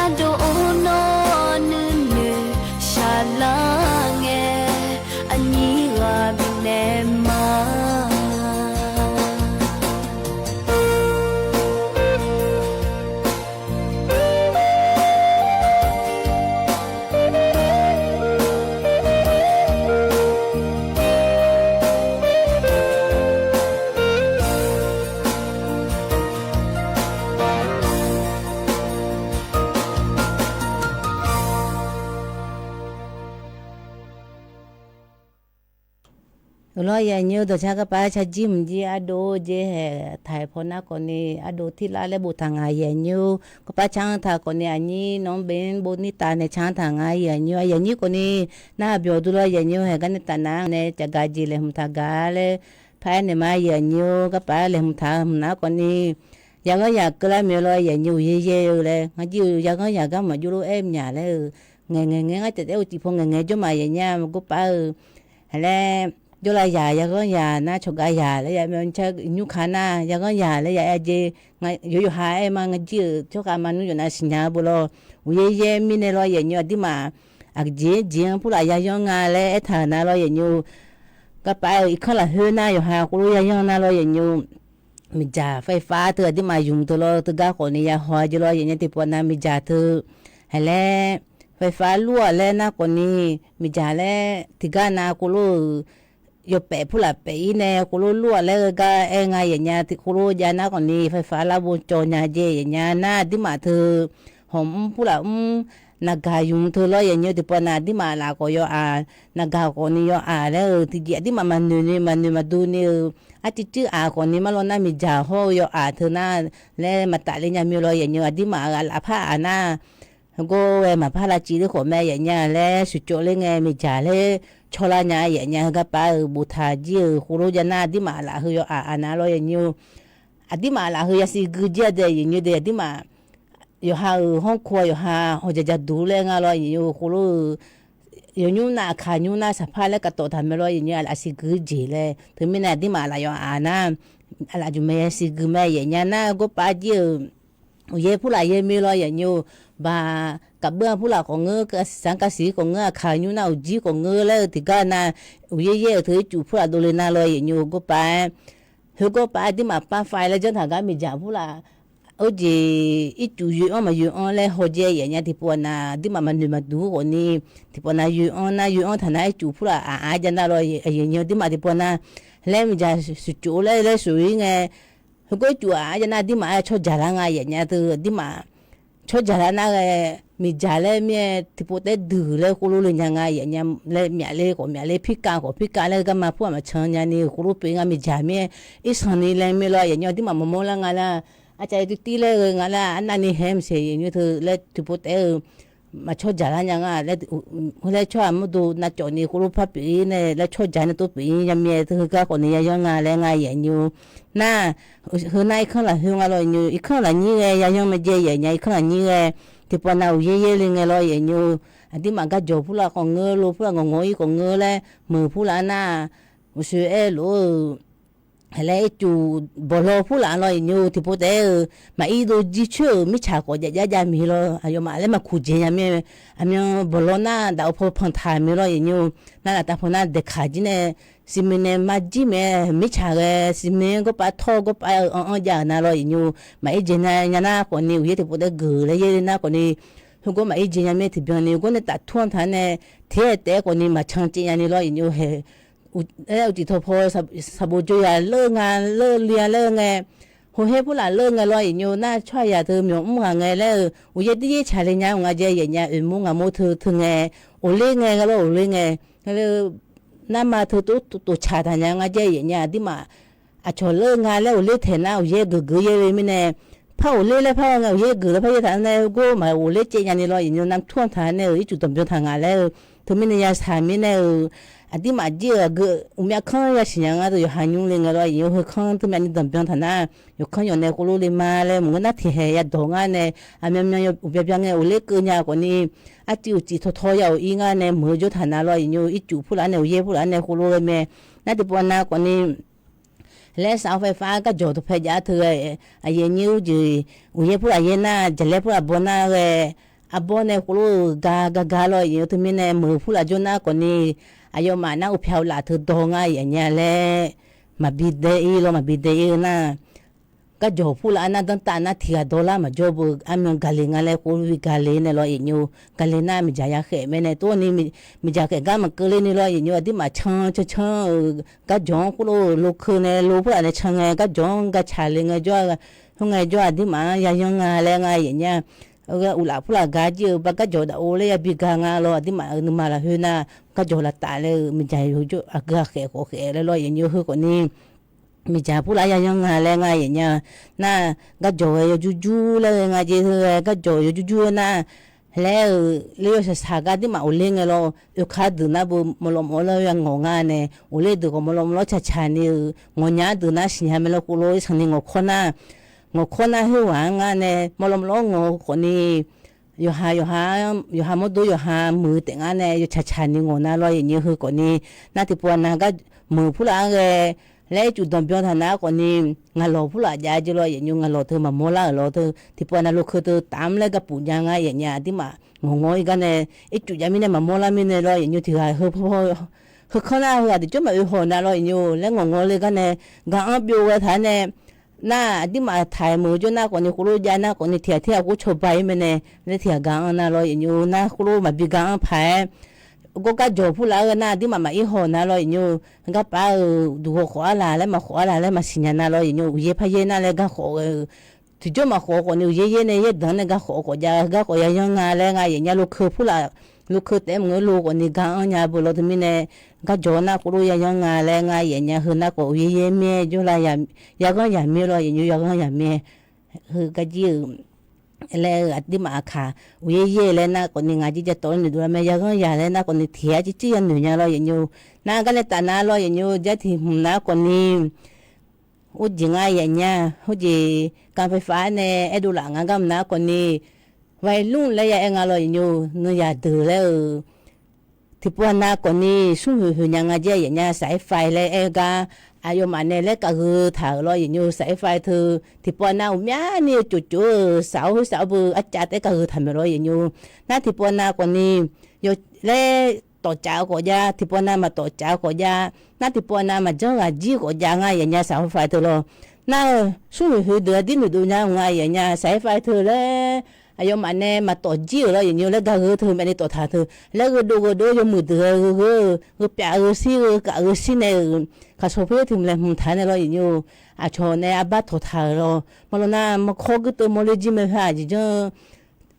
Ardov or nawr nuinoeq shaqlar ngae, aqnyir ghaq bifnaeq ma. Uqlawr yaqnyir dawqcar garpav-aer carjir mqjir ardov-or jeq haeq taq-aer paw nar khawfni, ardov tirlar laer boftaq nga yaqnyir-or. Garpav canr taq khawfni aqnyir nawq-anr bae-anr bov nirtav nae canr taq nga yaqnyir-or. Aqyuif aqnyir khawfni nar byawq duq lawr yaqnyir haeq gar nae taf nar nae cafgaq jeq laeqhmq taq gaq laer paq-aer naeq ma yaqnyir-or. Garpav laeqhmq taq hmq nar khawfni, yaghanr yaq keuvlar maeq lawr yaqnyir uqyaer yaer-eu laer ngar jir-eu yaghanr yaq gar maqjov lof-aer myaq laer-eu, ngaeq ngaeq ngae ngar caef taef-aer uqcif paw ngaeq ngae jawr ma yaqnyir-a maqgor pav-eu. Haeq laer jawrlav yaq yaghanr yaq nar cawqgav yaq laer ya myav car nymr ka nar yaghanr yaq laer ya aer jeq nga yawqha aer ma ngar jir-euq tsawrkhav ma nmr yawqnav siqnya-eu bo lawr. Uqyaer yaer mirnae lawr yaqnyir aqdirmaf aqjeq jeq-anr purlaf yayanr nga laer aertaq-euq nar lawr yaqnyir-or. Garpav-eu irkanr lafkhoer nar yawqha khoerlof yayanr nar lawr yaqnyir-or. Miqdzaq ไฟฟ้า teu aqdirmaf ymq teu lawr teugar khawfni yahaw-a jeq lawr yaqnyir tiqpawf nar miqdzaq teu. Haeq laer ไฟฟ้า lur-aq laer nar khawfni, miqdzaq laer tiqgar nav khoerlof-euq yawpaef purlaf paef-ir nae khoerlof lur-aq laer-eu gar aer nga yaqnyir tiq khoerlof jav nar khawfni ไฟฟ้า lar bo cawv nya jeq yaqnyir nar aqdirmaf teu hawq mr purlaf mr naqgaq ymq teu lawr yaqnyir tiqpawf nar aqdirmaf laf khawf yaw-aq, naqgaq khawfni yaw-aq laer-eu tiqjeq aqdirmaf maqnoeq ni maqnoeq maqdur ni-eu arcuiv cuiv-aq khawfni mar lawr nar miqdzaq hawr-eu yaw-aq teu nar laer maqtaf le nya mir lawr yaqnyir aqdirmaf-euq lafpar-aq nar Heugawr ghae maqpar lavcif ler khawf mae yaqnyir laer shuqcawv ler ngae miqdzaq laer cawlar nya yaqnyir heugar pav-euq boftaq jir-euq khoerlof jav nar aqdirmaf laf heu yaw-aq aqnav lawr yaqnyir-or. Aqdirmaf laf heu yasiq gui jir-a dae yaqnyir dae aqdirmaf yawqha-euq hawrkawr yawqha hawqjaq jaq duq laer nga lawr yaqnyir khoerlof-eu yawnymr nar aqkaq nymr nar saqpar laer kavtawf taq mae lawr yaqnyir aqsiq gui jeq laer teumirnae aqdirmaf laf yaw-aq nar aqlaf juq mae yasiq gui mae yaqnyir nar gawr pav jir-euq uqyaer purlaf yaer mir lawr yaqnyir-or. Baq kaqbeur-a purlaf khawf ngeur, kasiq sanr kasiq khawf ngeur, aqkaq nymr nar uqjir khawf ngeur laer-eu tiqgar nar uqyaer yaer-euq teu ircuf purlaf dovle nar lawr yaqnyir-or gawr pav-aer heugawr pav aqdirmaf par fai laer janr taq gar miqdzaq purlaf Ur jeq ircuf yoe-anr maqyoe-anr laer hawjae yaef nya tiqpov-a nav, aqduimaf maqnoeq maqduq-eu khawfni, tiqpov nav yoe-anr nar yoe-anr taq nar ircuf purlaf aq aq jav nar lawr, aqyuif aqnyir aqduimaf tiqpov nav laer miqdzaq shuqcof laer laer shuq-ir ngae, heugar ircuf aq aq jav nar aqduimaf-aer tsawrjaq lar nga yaef nya teu aqduimaf tsawrjaq lar nar ghae, miqdzaq laer mir-aer tiqpov taef-aer duiq laer khoerlof le nya nga yaef nya laer, myafler khawf myafler, pirkav khawf pirkav laer garma pur-aq maqcan nyani khoerlof pyeuf nga miqdzaq mir-aer, irsanq ni laer mir lawr yaef nya aqduimaf maqmawr lar nga nar, arcav tir tir laer ghae nga nar arnavni haer maqsiq yaef nya teu laer tiqpov taef-aer-eu maqtsawrjaq lar nya nga laer, heu laer tsawrhaq mawrdo navcawv ni khoerlof par pyeuf-ir nae laer tsawrjaq nae tov pyeuf-ir nya mir-aer teu heugar khawfni yayanr nga laer nga yaef nya nar, heu nar irkanr lafkhoer nga lawr yaef nya irkanr lafnyir ghae yayanr maqjae yaef nya irkanr lafnyir ghae, tiqpov nav uqyaer yaer le ngae lawr yaef nya aqduimaf garjawq purlaf khawf ngeur, lo purlaf ngawq ngawq-ir khawf ngeur laer meuq purlaf nar, uqshoe aer lof-eu laer ircuf bawqlaw purlaf lawr yaef nya tiqpov taef-aer-eu maqir dov jir coer-euq mirtsaq khawf jav jav jav miq lawr aqyawfmaf laer maqkuq jeq nya mir-aer, aqmyan bawqlaw nar daf-eu paw panq taq miq lawr yaef nya nar laftav paw nar daeqkaq jir nae siqmiq nae marjir mae mirtsaq ghae siqmiq-anr gawrpav tawr gawrpav-eu anr anr jav-euq nar lawr yaef nya maqir jeq nya nar khawfni uqyaer tiqpov taef-aer geuf laer yaer le nar khawfni, heugawr maqir jeq nya mir-aer tiqbyan ni gawr nae taftur-anr taq nae tiq-aer taef-aer khawfni maqcan caev nyani lawr yaef nya hae, aer uqcif tawqpaw saqbof jawr ya leur nga, leur li-a laer ngae, hawher purlaf leur ngae lawr yaef nya nar tsawrhaqzaq teu myawq mr ghaq ngae laer-eu uqyaer tir yaer tsaqle nya-eu nga jae yaef nya oeqmur ngaqmur teu teu ngae, ofler ngae gha lawr ofler ngae, narma teu tov tov tsaq taq nya nga jae yaef nya aqduimaf aqcawq leur nga laer ofler taeq nar uqyaer geuf geuf yaer le mirnae, par ofler laer par-a ngae uqyaer geuf laer par yaer taq nae gawr maq ofler caev nyani lawr yaef nya nar tur-anr taq nae-euq ircuf danqbyan taq ngaq laer-eu, teumirnae yashaq mirnae-euq aqduimaf jir-euq aqgeu uqmyav kanr yasiq nya nga teu yawqha nymr le ngae lawr yaef nya heu kanr teumyav ni danqbyan taq nar, yawqkanr yawq nae khoerlof le ma laer maqngeur nar tiqhaeq yadawq ngar nae, aqmyan myan uqbya bya ngae ofler keuv nya khawfni, artiv uqcif tawqtawq ya-euq ir ngar nae meuq-eu jawr taq nar lawr yaef nya ircuf purlaf nae uqyaer purlaf nae khoerlof le mae, nar tiqpov nav khawfni laer saf-awr faefar garjawq tawqpae jav-ar teu ghae, aqyuif aqnyir-eu jeq uqyaer purlaf yaer nar jaqlaer purlaf baw nar ghae, arbawr nae khoerlof-eu ga ga ga lawr yaef nya teumirnae meuq purlaf jawr nar khawfni, aqyawfmaf nar uqpyaq uqlaf teu dawq ngar yaef nya laer maqbi dae ir lawr maqbi dae ir-eu nar, garjawq purlaf-a nar danrtav nar tiq ghaq dawrlar maqjawr beu armyan gaqle nga laer khoerlof bi gaqle nae lawr yaef nya, gaqle nar miqdzaq ya khaeq mae nae tov-awr ni, miqdzaq khaeq gar maqkeuv ler ni lawr yaef nya aqduimaf can can can-euq garjawq-anr khoerlof-eu lokeu nae lo purlaf nae can ngae garjawq-anr ga tsaqle ngae jawr-a, khoerngae jawr-a aqduimaf-anr yayanr nga laer nga yaef nya, uqlaf purlaf gar jir-eu ba garjawq daf-o laer yabi ga nga lawr aqduimaf-euq nuima lafkhoer nar, garjawq laftaf laer-eu miqdzaq yawjawr aqgeu ghaqkhaeq khawf khaeq laer lawr yaef nya heu khawfni, miqdzaq purlaf-anr yayanr nga laer nga yaef nya, nar garjawq ghae yawjur jur laer ghae nga jeq heu ghae garjawq yawjur jur-eu nar, laer-euq le yawshaq shaq gar aqduimaf ofler ngae lawr oekar deuq nar beu mawlawv mawlawv laer yangawq nga nae, ofler deuq khawf mawlawv mawlawv tsaqtsaq ni-euq ngawqnya deuq nar siqnya mae lawr khoerlof irsanq ni ngawqkawr nar, ngawqkawr nar khoerghaq-anr ngar nae mawlawv mawlawv-anr ngawq khawfni, yawqha yawqha, yawqha mawrdo yawqha muiq taef ngar nae yawtsaq tsaq ni ngawq nar lawr yaef nya heu khawfni, nar tiqpov nav gar meuq purlaf-anr ghae laer ircuf danqbyan taq nar khawfni, ngaqlawq purlaf jav jeq lawr yaef nya ngaqlawq teu maqmawr lar-euq lawr teu tiqpov nav lokeu teu taf-anr laer gapuf nya ngar yaef nya aqduimaf ngawq ngawr ir gar nae, ircuf jav mirnae maqmawr lar mirnae lawr yaef nya tiq ghaq heu paw paw, heu kanr nar heu ghaq tiqjawr maqoe haw nar lawr yaef nya laer ngawq ngawr le gar nae, ga-anr byov ghae taq-ar nae, nar aqduimaf taq-aer meuq jawr nar khawfni khoerlof jav nar khawfni tiq ghaq tir ghaq khoer cawba ir mae nae, laer tiq ghaq ga-anr nar lawr yaef nya nar khoerlof maqbi ga-anr paq-aer, gawr garjawq purlaf-ar ghae nar aqduimaf maqir haw nar lawr yaef nya, garpaf-euq duqhaw khawf-ar laq laer maqkhawf-ar laq laer maqsiq nya nar lawr yaef nya uqyaer paryaer nar laer garkhawf ghae-eu tiqjawr maqkhawf khawfni uqyaer yaer nae yaerdanq nae garkhawf khawf jav garkhawf yayanr nga laer nga yaef nya lokeu purlaf, lokeu taef-aer maqngeur lo khawfni ga-anr nya beu lawr teumirnae, garjawq nar khoerlof yayanr nga laer nga yaef nya heu nar khawf uqyaer yaer mir-aer jawrla, yaghanr yaq mir lawr yaef nya yaghanr yaq mir-aer, heu garjir-euq laer-eu aqduimaf aqkaq uqyaer yaer laer nar khawfni ngaq jir ja tawv-ar noeqdov lar mae yaghanr yaq laer nar khawfni tiq ghaq jir jir yanoeq nya lawr yaef nya, nar gar nae taf nar lawr yaef nya jar tiq hmq nar khawfni, khoerjeq ngar yaef nya, khoerjeq การไฟฟ้า-ar nae aerdov laf nga gar mq nar khawfni, วัยรุ่น laer ya aer nga lawr yaef nya, nui yaq deuq laer-eu tiqpov nav khawfni smr hoeq hoeq nya nga jir yaef nya สายไฟ laer aer-eu gar, aqyawfmaf nae laer kavgheu taq-euq lawr yaef nya สายไฟ teu, tiqpov nav uqmyavni-eu cofcof-eu saf-awr khoer saf-awr beu arcav taef-aer kavgheu taq maeq lawr yaef nya, nar tiqpov nav khawfni, laer tawfcaf-eu khawf jav tiqpov nav maqtawfcaf-eu khawf jav, nar tiqpov nav maqjanr ghaq jir khawf jav nga yaef nya สายไฟ teu lawr, Nar-eu smrmuiq hoeq deuq-aq dirnoeq dov nya nga yaf nya saqhaer fav teu laer, aqyawfmaf nae maqtawf jir-euq lawr yaf nymr laer ga gheu teu maqnae tawf taq teu laer gheudov gheudov yawmuiq deuq-aer gheu-eu gheu pyaf gheu shir gheu kaf gheu shir nae-euq kaqsawq pur tiq mq laeqhmq taq nae lawr yaf nymr, aqcawq nae arbar tawq taq-euq lawr marlawr nar markawr guirteuv mawrler jir mae heu-aq jeq janr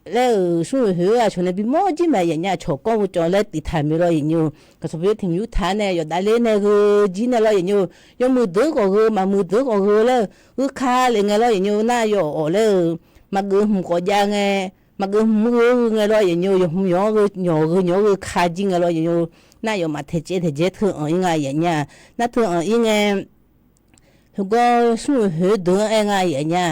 laer-euq smrmuiq hoeq-eu aqcawq nae bimawr jir mae yaf nya aqcawq kawr gheu cawv laer tiq taq mae lawr yaf nymr, kaqsawq pur tiq mq yur taq nae yawf davler nae gheu jir nae lawr yaf nymr, yawmuiq deuq-anr khawf gheu maqmuiq deuq-anr khawf gheu laer-eu gheurka lef ngae lawr yaf nymr nar yawf awq laer-eu maqgeuf hmq khawf jav ngae, maqgeuf hmq gheu ngae lawr yaf nymr, yawq hmq yawq-anr gheu nyawq gheu nyawq-anr gheu ka jir ngae lawr yaf nymr, nar aqyawfmaf taeqcaev taeqjaer teu anq-ir nga yaf nya, nar teu anq-ir ngae, heugawr smrmuiq hoeq deuq-anr aer nga yaf nya,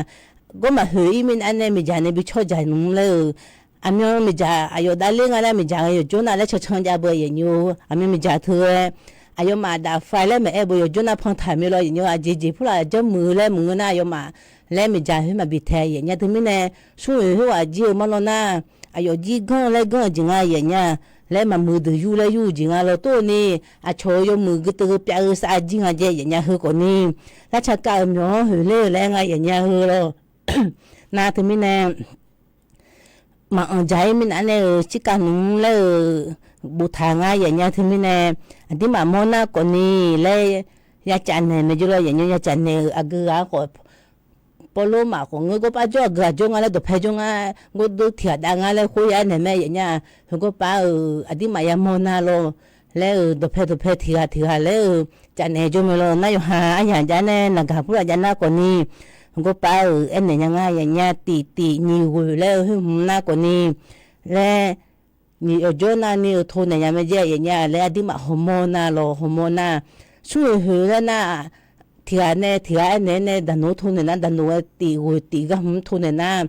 gawrmaf hoeq-ir mirnae nae miqdzaq nae bi cawr dzaq nmr laer-eu, aqmyan miqdzaq aqyawf davler nga laer miqdzaq ghae yawqjawr nar laer cancan jav beu yaf nymr, aqmyan miqdzaq teu ghae aqyawfmaf daf fav laer maqaer beu yawqjawr nar pan taq mae lawr yaf nymr, aqjeq jeq purlaf janrmuiq laer maqngeur nar aqyawfmaf laer miqdzaq khoer maqbi tae yaf nya teumirnae, smrmuiq khoerghaq jir-eu marlawr nar, aqyawf jir ganr laer ganr-eu jeq nga yaf nya, laer maqmuiq deuq yur laer yur-eu jeq nga lawr tov ni, aqcawq-eu yawmuiq gheuteuv gheu pyaf gheu sav jir nga jae yaf nya heu khawf ni, larca kav-euq myawq-anr hoeq ler-eu laer nga yaf nya heu lawr. Nar teumirnae maqanq dzaq-ir mirnae nae-euq cirkav nmr laer-euq boftaq nga yaf nya teumirnae, aqdirmaf mawr nar khawf ni laer yacaf naeq mae jawr lawr yaf nymr, yacaf naeq-euq aqgeu ghaq-anr khawf pawrlor maf khawf ngeur gawrpav jawr aqgeu ghaq jawr nga laer dawqpae jawr nga, gawrdov tiq ghaq dav nga laer khoer ya-aer naeq mae yaf nya, heugawr pav-euq aqdirmaf yamawr nar lawr laer-euq dawqpae dawqpae tiq ghaq tiq ghaq laer-euq caf naeq jawr mae lawr nar yawqha aryamq jav nae naqgaq purlaf jav nar khawf ni, heugawr pav-euq aernaeq nya nga yaf nya tif tif nyiq ghoeq laer-eu khoerhmq nar khawf ni laer nyiq yawqjawr navni-euq tov naeq nya mae jae yaf nya laer aqdirmaf hawmawr nar lawr hawmawr nar, smrmuiq hoeq laer nar, tiq ghaq nae tiq ghaq aernaeq nae daqnoq tov naeq nar daqnoq-aer tif ghoeq tif gar hmq tov naeq nar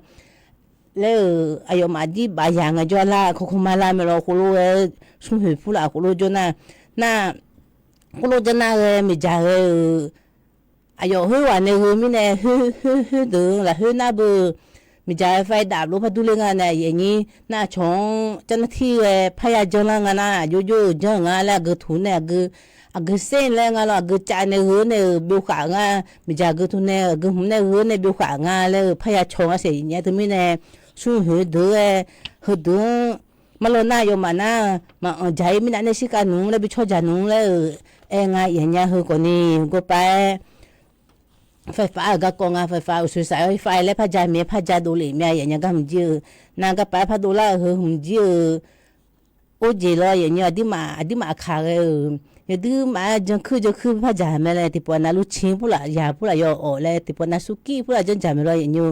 laer-euq aqyawfmaf jir baf yaq ngae jawr lar kawrkawr mar lar mae lawr khoerlof-aer, smrmuiq hoeq purlaf khoerlof jawr nar, nar khoerlof janr nar ghae miqdzaq ghae-euq aqyawf khoerghaq nae gheu mirnae khoer khoer khoerdeuq lafkhoer nar beu, miqdzaq ghae fav-aer daf lof par durler nga nae yaf nyir nar aqcawq-anr jar nar tir ghae parya janr lar nga nar aqjox jox-euq janr-euq nga laer aqgeu tuq nae aqgeu aqgeu ser laer nga lawr aqgeu cav nae gheu nae-euq byov khaf nga, miqdzaq aqgeu tuq nae aqgeu hmq nae gheu nae byov khaf nga laer-euq parya caw nga saeq yaf nya teumirnae, smrmuiq hoeq deuq-aer heudeuq-anr marlawr nar yawfmaf nar maqanq dzaq-ir mirnae nae shirkav nmr laer bi cawr dzaq nmr laer-euq aer nga yaf nya heu khawf ni, gawr pav-aer ไฟฟ้า-euq garkawv nga ไฟฟ้า-euq โซลาร์เซลล์-aer fav-aer laer par ja mir-aer par ja dovlef mir-a yaf nya gar hmq jir-eu, nar garpav-aer par dovlar-euq heu hmq jir-eu, or jeq lawr yaf nya aqdirmaf aqdirmaf aqkaq ghae-euq yawduir maf-aer jankuir jankuir par dzaq mae laer tiqpov nav lurcir purlaf yaq purlaf yaw awq laer tiqpov nav surkir purlaf janr dzaq mae lawr yaf nya,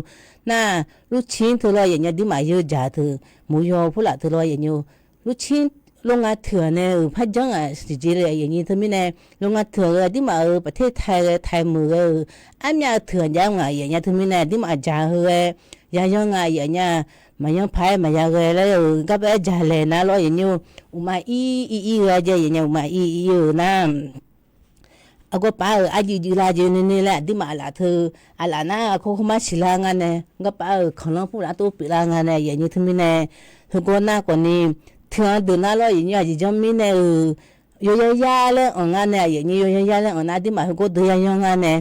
nar lurcir teu lawr yaf nya aqdirmaf yeu dzaq teu, mur yaw purlaf teu lawr yaf nya, lurcir โรงงาน teughaq nae-euq par janr ghaq siqjeq le yaf nya teumirnae, โรงงาน teughaq ghae aqdirmaf-euq ประเทศไทย ghae ไทย meuq ghae-euq armyav-eu teughaq jav-eu ngaq yaf nya teumirnae aqdirmaf dzaq heu ghae yayanr nga yaf nya, maqyanr paq-aer maqya ghae laer-euq garpav-aer dzaq laeq nar lawr yaf nya, uqmav ir ir ir ghae jae yaf nya uqmav ir ir ir-euq nar Aqgawr paf-euq arjuif juif la jeq nuinui laer aqdirmaf aqlaf teu, aqlaf nar aqkawr kawrmar siqlar nga nae, garpaf-euq kanqlanr purlaf tov pyeuflar nga nae, yaf nyi teumirnae, heugawr nar khawfni, teuanr deuq nar lawr yaf nyi aqjeq janr mirnae-euq, yawya yar laer anq nga nae, yaf nyi yawya yar laer anq nar aqdirmaf heugawr deuq yayanr nga nae,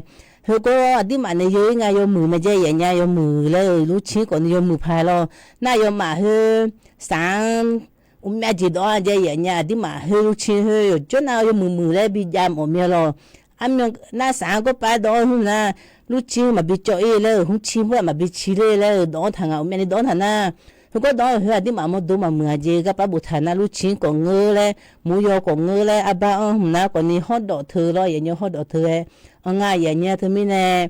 heugawr aqdirmaf nae yeu-ir nga yawmuiq mae jae yaf nya yawmuiq laer-euq lurcir khawfni yawmuiq paq lawr, nar yawmaf khoer saq-anr uqmyav jeq dawv-anr jae yaf nya aqdirmaf khoer lurcir khoer yawqjawr nar yawmuiq muiq laer bijav mawf mir-a lawr. Armyan nar saq-anr gawrpav dawv-anr hmq nar, lurcir maqbi cawv-ir laer-euq hmrcir pur-aq maqbi cir ler laer-euq dawv-anr taq ngaq uqmyav ni dawv-anr taq nar, heugawr dawv-anr khoer aqdirmaf mawrdo maqmuiq-a jeq garpaf boftaq nar lurcir khawf ngeur laer, mur yaw khawf ngeur laer, arbar-anr hmq nar khawfni hawrdawf teu lawr yaf nya hawrdawf teu-aer, anq nga yaf nya teumirnae,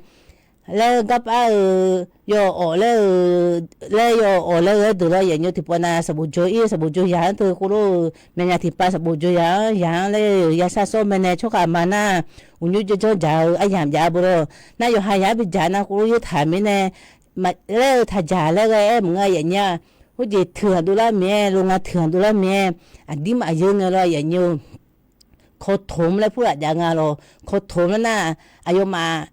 laer garpaf-euq yaw awq laer-euq, laer yaw awq laer ghae-aer deuq lawr yaf nya tiqpov nav sanqbof jawr-ir sanqbof jawr yaq-anr teu khoerlof-eu, myavnya tiqpav sanqbof jawr yaq-anr yaq-anr laer-euq yasar sawr mae nae tsawrkhav ma nar, uqnymr janr janr dzaq-eu aryamq jav-a beu lawr. Nar yawqha yaq-anr bidzaq nar khoerlof yaertaq mirnae, laer-eu taqdzaq laer ghae-aer maqngeur yaf nya, khoerjeq teughaq dovlar mir-aer, โรงงาน teughaq dovlar mir-aer, aqdirmaf yeur ngae lawr yaf nya-eu, kawrtoq laer purlaf jav nga lawr, kawrtoq laer nar, aqyawfmaf,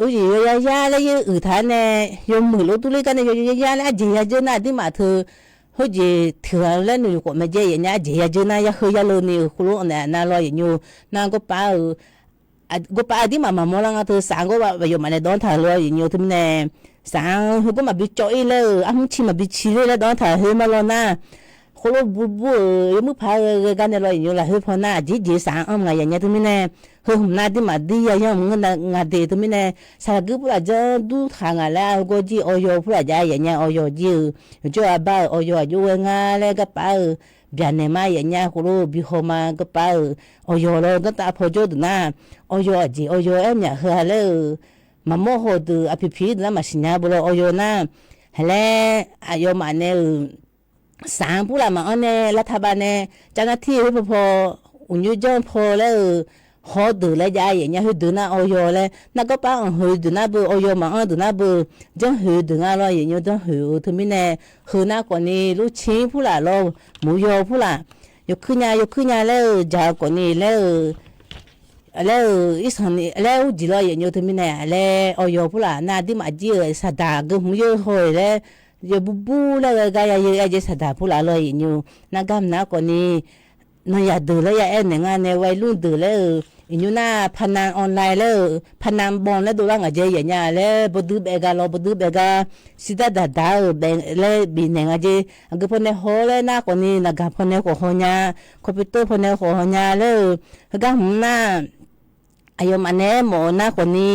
oeq yawya yar laer yar uiq taq-aer nae, yawmuiq lof durler gar nae yawya yar laer arjeq yadzeur nar aqdirmaf teu, khoerjeq teughaq laer noeq yawkhawf mae jae yaf nya arjeq yadzeur nar yarkheu yarleu ni-euq khoerlof-anr naeq-a nar lawr yaf nya-eu, nar gawrpav-euq Gawrpav aqdirmaf maqmawr lar nga teu saf-anr gawr aqyawfmaf nae dawv-anr taq-eu lawr yaf nymr-eu teumirnae, saf-anr heu gawr maqbi cawv-ir laer-eu armr ci maqbi ci ler laer dawv-anr taq-euq heu ma law nar, khoerlof bur bur-euq yawmuir paq-aer ghae ghae gar nae law yaf nymr lafkhoer paw nar aqjeq jeq saf-anr anr maqngaq yaf nya teumirnae, heu hmq nar aqdirmaf dir ya yanr mq ngeur nar nga de teumirnae, saqlaq guir purlaf janr dur taq ngaq laer-a heugawr jir awyaw purlaf jav yaf nya awyaw jir-euq yawqjawr-aq bar-euq awyaw aqjox ghae nga laer garpav-euq byaqnaeq ma yaf nya khoerlof bi haw ma garpav-euq awyaw law danrtav paw jawr deuq nar, awyaw aqjeq awyaw aer myaq heu-a laer-euq maqmawr haw deuq aqpiq piq-ir deuq nar maqsiq nya beu law awyaw nar, haq laer aqyawfmaf nae-euq saq-anr purlaf maqanr nae lavtav bav nae, cavnar tir-eu paw paw, uqnyoer janr paw laer-euq hawr deuq laer jav yaf nya heudeuq nar awyaw laer nar gawrpav anq hoeq deuq nar beu awyaw maqanr deuq nar beu, janrhoeq deuq nga law yaf nymr janrhoeq-eu teumirnae, heu nar khawfni lurcir purlaf law, mur yaw purlaf, yawkuir nya yawkuir nya laer-euq jaq-eu khawfni laer-euq laer-euq irsanq ni laer urjeq law yaf nymr teumirnae laer awyaw purlaf nar aqdirmaf jir-euq saqdaq geu hmq yawr haw-euq laer, yawbur bur laer ghae gar ya yeu aer jeq saqdaq purlaf law yaf nymr nar gar mq nar khawfni, nanyaf deuq laer ya aer naeq nga nae วัยรุ่น deuq laer-euq, iqnymr nar พนันออนไลน์ laer-euq พนันบอล laer dovlar ngaq jeq yaf nya laer bawduir baef gar law bawduir baef gar, shirdar daqdaq-euq baef laer bifnaeq nga jeq aqgeu pawnae haw laer nar khawfni naqgaq pawnae khawf haw nya, computer pawnae khawf haw nya laer-euq, heugar hmq nar aqyawfmaf nae aermawf-eu nar khawfni,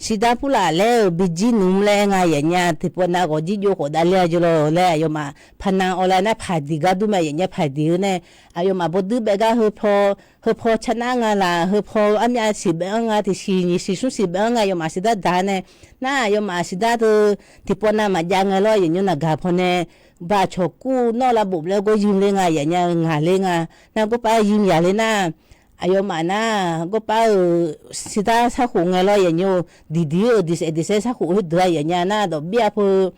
shirdar purlaf laer-euq bijir nmr laer nga yaf nya tiqpov nav ghawq jir jov khawf davler-a jeq law laer aqyawfmaf พนันออนไลน์ nar paqdiq gar dur mae yaf nya paqdiq-eu nae, aqyawfmaf bawduir baef gar heu paw, heu paw carnar nga laq heu paw armyav siq baef-anr nga tiqsiq nyiq siq smr siq baef-anr nga aqyawfmaf shirdar daq nae, nar aqyawfmaf shirdar teu tiqpov nav maqjav ngae law yaf nymr naqgaq pawnae, baqcawq kur nawr lavbof laer gawr yim ler nga yaf nya-eu ngaq ler nga, nar gawrpav yim yaq ler nar, aqyawfmaf nar gawrpav-euq shirdar sarkhof ngae law yaf nymr-eu diqdiq-euq diqsaef diqsaer sarkhof heudeuq-a yaf nya nar dawq bir-a peu,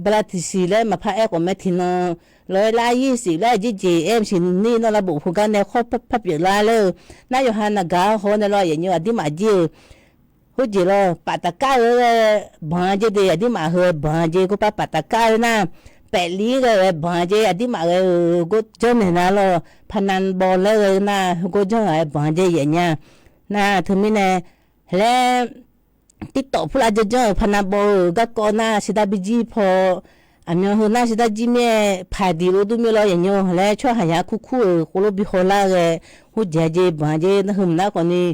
bala tiqsiq laer maqpar aer khawf mae tiqnan, lawq-aer lar yir siq laer jeq jeq aer maqsiq nir nawr lavbof heu gar nae khawr par pyeuf lar laer-eu, nar yawqha naqgaq-anr haw nae law yaf nymr aqdirmaf jir-euq, khoerjeq law paftaqkar-eu ghae banq-a jeq de aqdirmaf heu-aer banq-a jeq gawrpav paftaqkar-eu nar, paefli-ir ghae-aer banq-a jeq aqdirmaf ghae-eu gawr janrnaeq nar law, พนันบอล laer ghae nar heugawr janr ghaq-aer banq-a jeq yaf nya, nar teumirnae laer TikTok purlav janrjanr-euq พนันบอล-euq garkawv nar shirdar bijir paw, aqmyan heu nar shirdar jir mir-aer paqdiq lor dur mir law yaf nymr laer tsawrhaq yaq kur kur-euq khoerlof bi hawlar ghae, khoerjeq-a jeq banq-a jeq nar heumq nar khawfni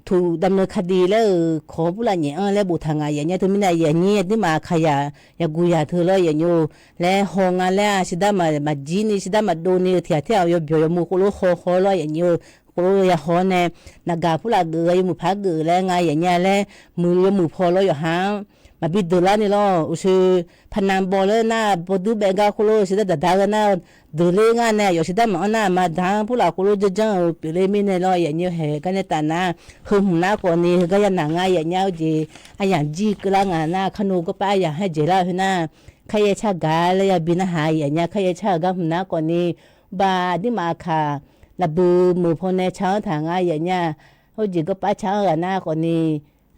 ถูกดำเนินคดี laer-euq kawq purlav nyaef-anr laer boftaq ngaq yaf nya teumirnae yaf nyir aqdirmaf kaq yaq yaqguq yaq teu law yaf nymr-eu laer haw nga laer-a shirdar maqjir ni shirdar maqdov ni-eu tiq ghaq tir-aq yawbyawq yawmuiq khoerlof haw haw law yaf nymr-eu khoerlof ya haw-awr nae, naqgaq purlav geuf-eu yawmuiq paq-aer geuf laer nga yaf nya laer, muiq yawmuiq paw law yawqha-anr maqbi deuq lar ni lawr uqshoe พนันบอล laer nar bawduir baef gar khoerlof shirdar daqdaq ghae nar, deuq ler ngar nae aqyawf shirdar maqanr nar aqma daq-anr purlav khoerlof janrjanr-eu pyeufler mirnae law yaf nymr haeq gar nae taf nar, heu hmq nar khawfni heugar ya naq nga yaf nya-eu jeq, aryamq jir keuvlar nga nar kar nor gawrpav aryamq haer jeq lar-eu heu nar, kar yaer car gaq laer yabi narhaq yaf nya kar yaer car-euq gar hmq nar khawfni, baq aqdirmaf kaq lafbui meuq paw nae car-anr taq nga yaf nya, khoerjeq gawrpav car-anr ghaq nar khawfni,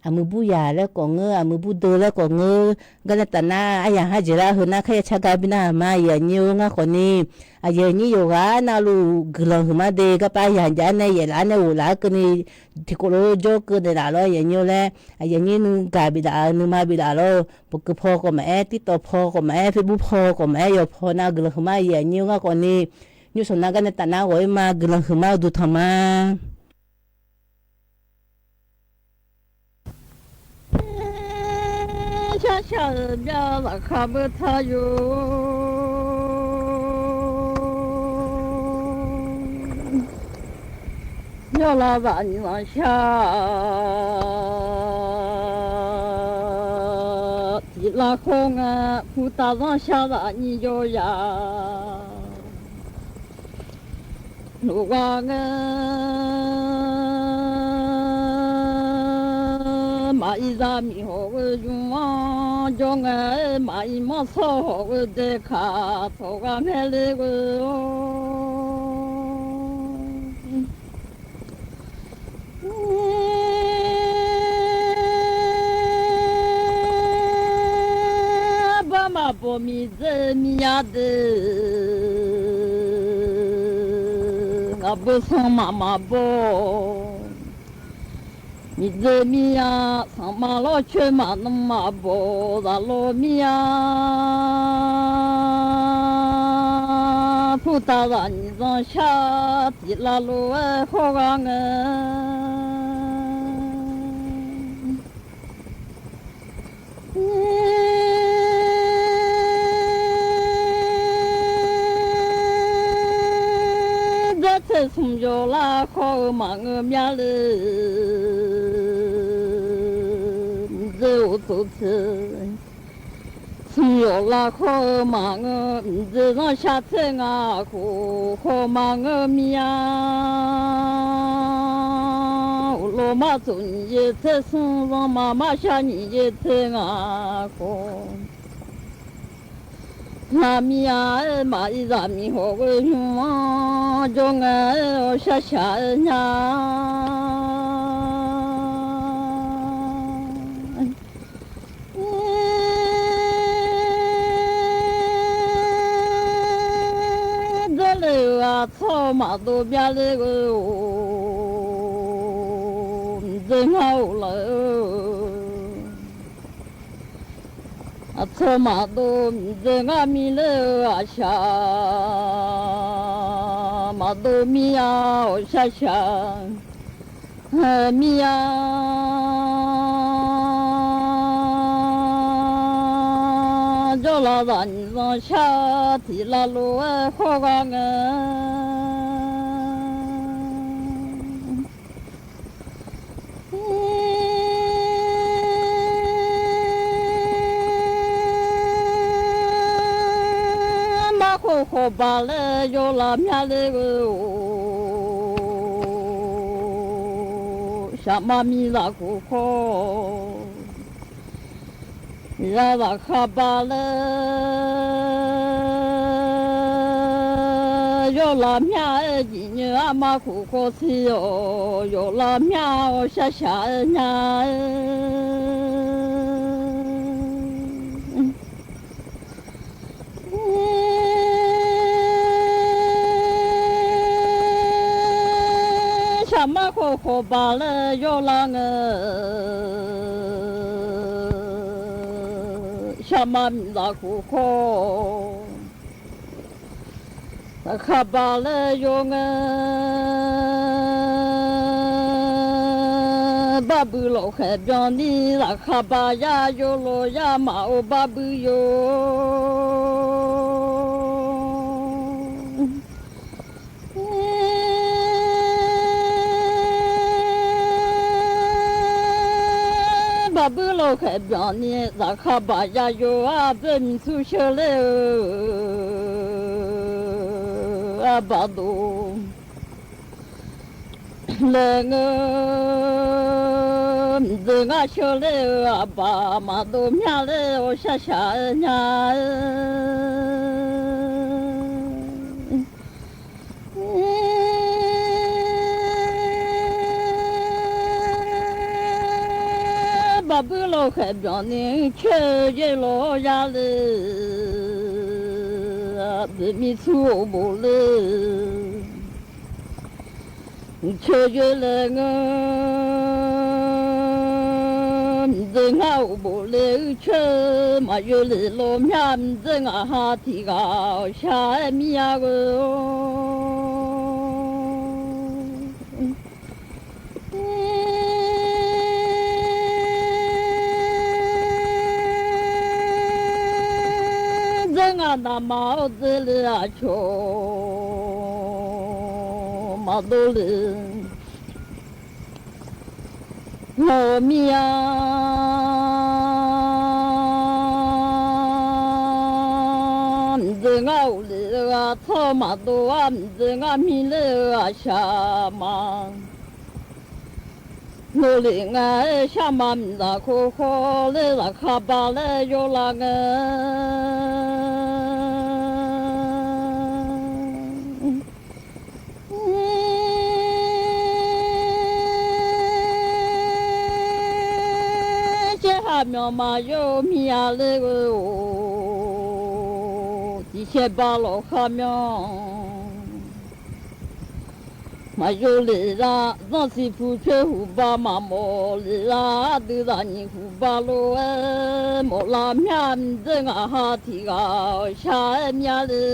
aqmuiq bur yaq laer khawf ngeur aqmuiq bur deuv laer khawf ngeur, gar nae taf nar aryamq haer jeq lar heu nar kar yaer car gaq bi narhaq ma yaf nyir-eu ngar khawfni, aqyuif aqnyir yawqghaq navluf guiqlanq huiqma de garpav yaq jav-ar nae yaef laf-ar nae ghof laf-ar keuvni, tiqkawv lof jawr keuv naeqlaf lawr yaf nyir-eu laer, aqyuif aqnyir nuigaq biflaf-euq nuima biflaf lawr, bawqkeuv paw khawf maqaer TikTok paw khawf maqaer Facebook paw khawf maqaer yawq paw nar guiqlanq huiqma yaf nyir-eu ngar khawfni, nymrsanq nar gar nae taf nar ghawq-ir ma guiqlanq huiqma-eu duq tanq ma. Shar shar-euq byav laqkhaq beu tar yo. Yawlav baf nyiq lanq shar tiq lav khawr nga, puq taf zanr shar baf nyiq jawr ya. Lof gha ngae, maqiq zaqmiq hawq-eu zmq-anr jawr ngae, maqiq manrshawr hawq-eu daekaq tawq gha ngae le-eu. Arbar maqbaw miqdzer miqya deuq, ngaq beu sanr maqmaq baw. Miqdzer mir-a, sanqma lawrcoer maqnan maqbawq zaqlo mir-a. Purtaq zaqnyiq zanqshar tiq lavlof-aer hawr gha ngae. Dzaertser smq yawqlar khawr-eu maqngeur myav le. Miqdzer uqtsof tser smq yawqlar khawr-eu maqngeur, miqdzer zanrshar tser ngaq khof khawf maqngeur mir-a. Uqlof martsof nyiq yaer tser smr zanrma marshar nyiq yaer tser ngaq khof. Nar mir-a, aer maqir zaqmiq hawq ghoe nymr-anr jawr ngae-aer awq shar shaq-aer nya. Dzerle-euq aqtsawr maqdov byav ler-eu-or, miqdzer ngar-or laf-eu. Aqtsawr maqdov miqdzer ngar mir ler-eu aqshaq maqdov mir-a, awq shar shaq mir-a. Jawrlav zaqnyiq zanqshar tiq lavlof-aer hawr gha ngae. Markhof khawf baq laer yawlav myav ler-eu-or, shaqma miqzaq khof khawf. Zaqkhav baq laer yawlav myav-aer, jiqnyoe armar khof khawf shir-awq, yawlav myav-awr shar shaq-aer nya-aer. Shaqmar khawf khawf baq laer yawlav ngae, shaqma miqzaq khof khawf. Zaqkhav baq laer yaw ngae, barbuv lawqkhaeq byanni zaqkhav baq yar yawlaw yar maqov barbuv yo. Barbuv lawqkhaeq byanni zaqkhav baq yar yaw-ar, dzoermiq tsur sheu ler-eu arbaq dov laer ngeur, miqdzer ngar sheu ler-eu arbaq maqdov myav ler-awr shar shaq-aer nya-aer. Barbuv lawqkhaeq byanni coer yaer law yar le, dzoermiq tsur-or bof le. Coer yaer laer ngeur, miqdzer ngar-or bof le-eu coer maqyaer lef law myav, miqdzer ngaq ha tiq ghaq-awq shar-aer mir-a ghoe-or. Dzer ngaq navmaqhawr dzer le aqcawq maqdov le. Hawq mir-a, miqdzer ngar-or lef-eu aqtsawr maqdov-ar, miqdzer ngar mir ler-eu aqshaq ma. Nov lef ngae-aer shar ma miqzaq khof khawf ler zaqkhav baq laer yawlav ngae. Caer ha myanq maqyaer-eu mir-a ler-eu-or, tiqsaer ba lawq khav myanq. Maqyo lef lar zanrsiq puq coer huq ba maqmawf lef lar, aqdui zaqnyiq huq ba lof-aer mawf lar myav miqdzer ngaq ha tiq ghaq-awq shar-aer myav le.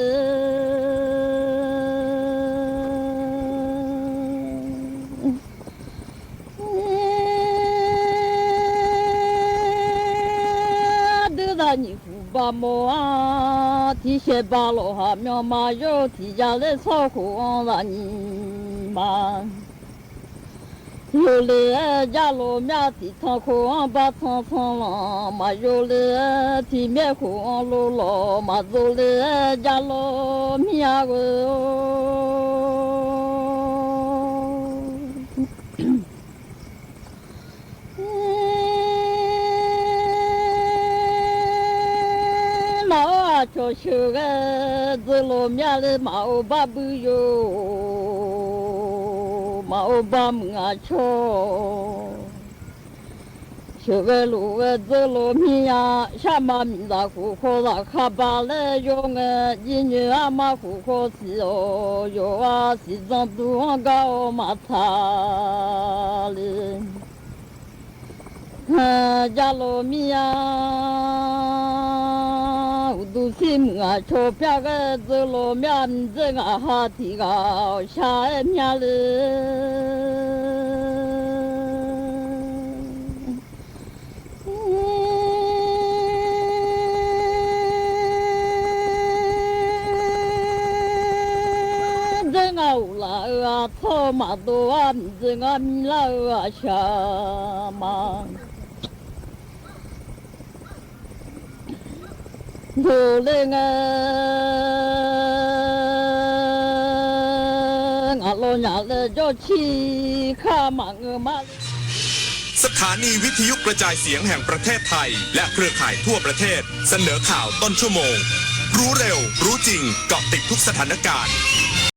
Aqdui zaqnyiq huq ba mawf-a, tiq shaeq ba lawq haq myawq ma yawr tiq jav ler sawr khof-anr zaqnyiq ma. Yole-aer jar lof myav tiq tanq khof-anr bar tanq tanq lanq, maqyo le-aer tiq myaer khof-anr lov lawq, maqdzov le-aer jar lof mir-a ghoe-or. Maqor aqcawq sheuqghae dzeur lof myav le, maqor bar bui yo, maqor bar muiq aqcawq. Sheuqghae lof-aer dzeur lof mir-a, sharma miqzaq khof khawr zaqkhav ba laer yawngae, jirnyoeq armar khof khawr siq-awq, yawqghaq siq dzan dur-anr gar-awr maqtsaq le. Jar lof mir-a, uqduq sirmuiq aqcawq pyar ghae dzeur lof myav miqdzer ngaq ha tiq ghaq-awq shar-aer myav le. Dzer ngar uqlaf-eu aqtsawr maqdov-ar, miqdzer ngar milar-eu aqshaq ma. Doqler ngae, ngaq lawnyaf laer jawr ciq kar maqngeur ma le. สถานีวิทยุกระจายเสียงแห่งประเทศไทย และเครือข่ายทั่วประเทศ เสนอข่าวต้นชั่วโมง รู้เร็ว รู้จริง เกาะติดทุกสถานการณ์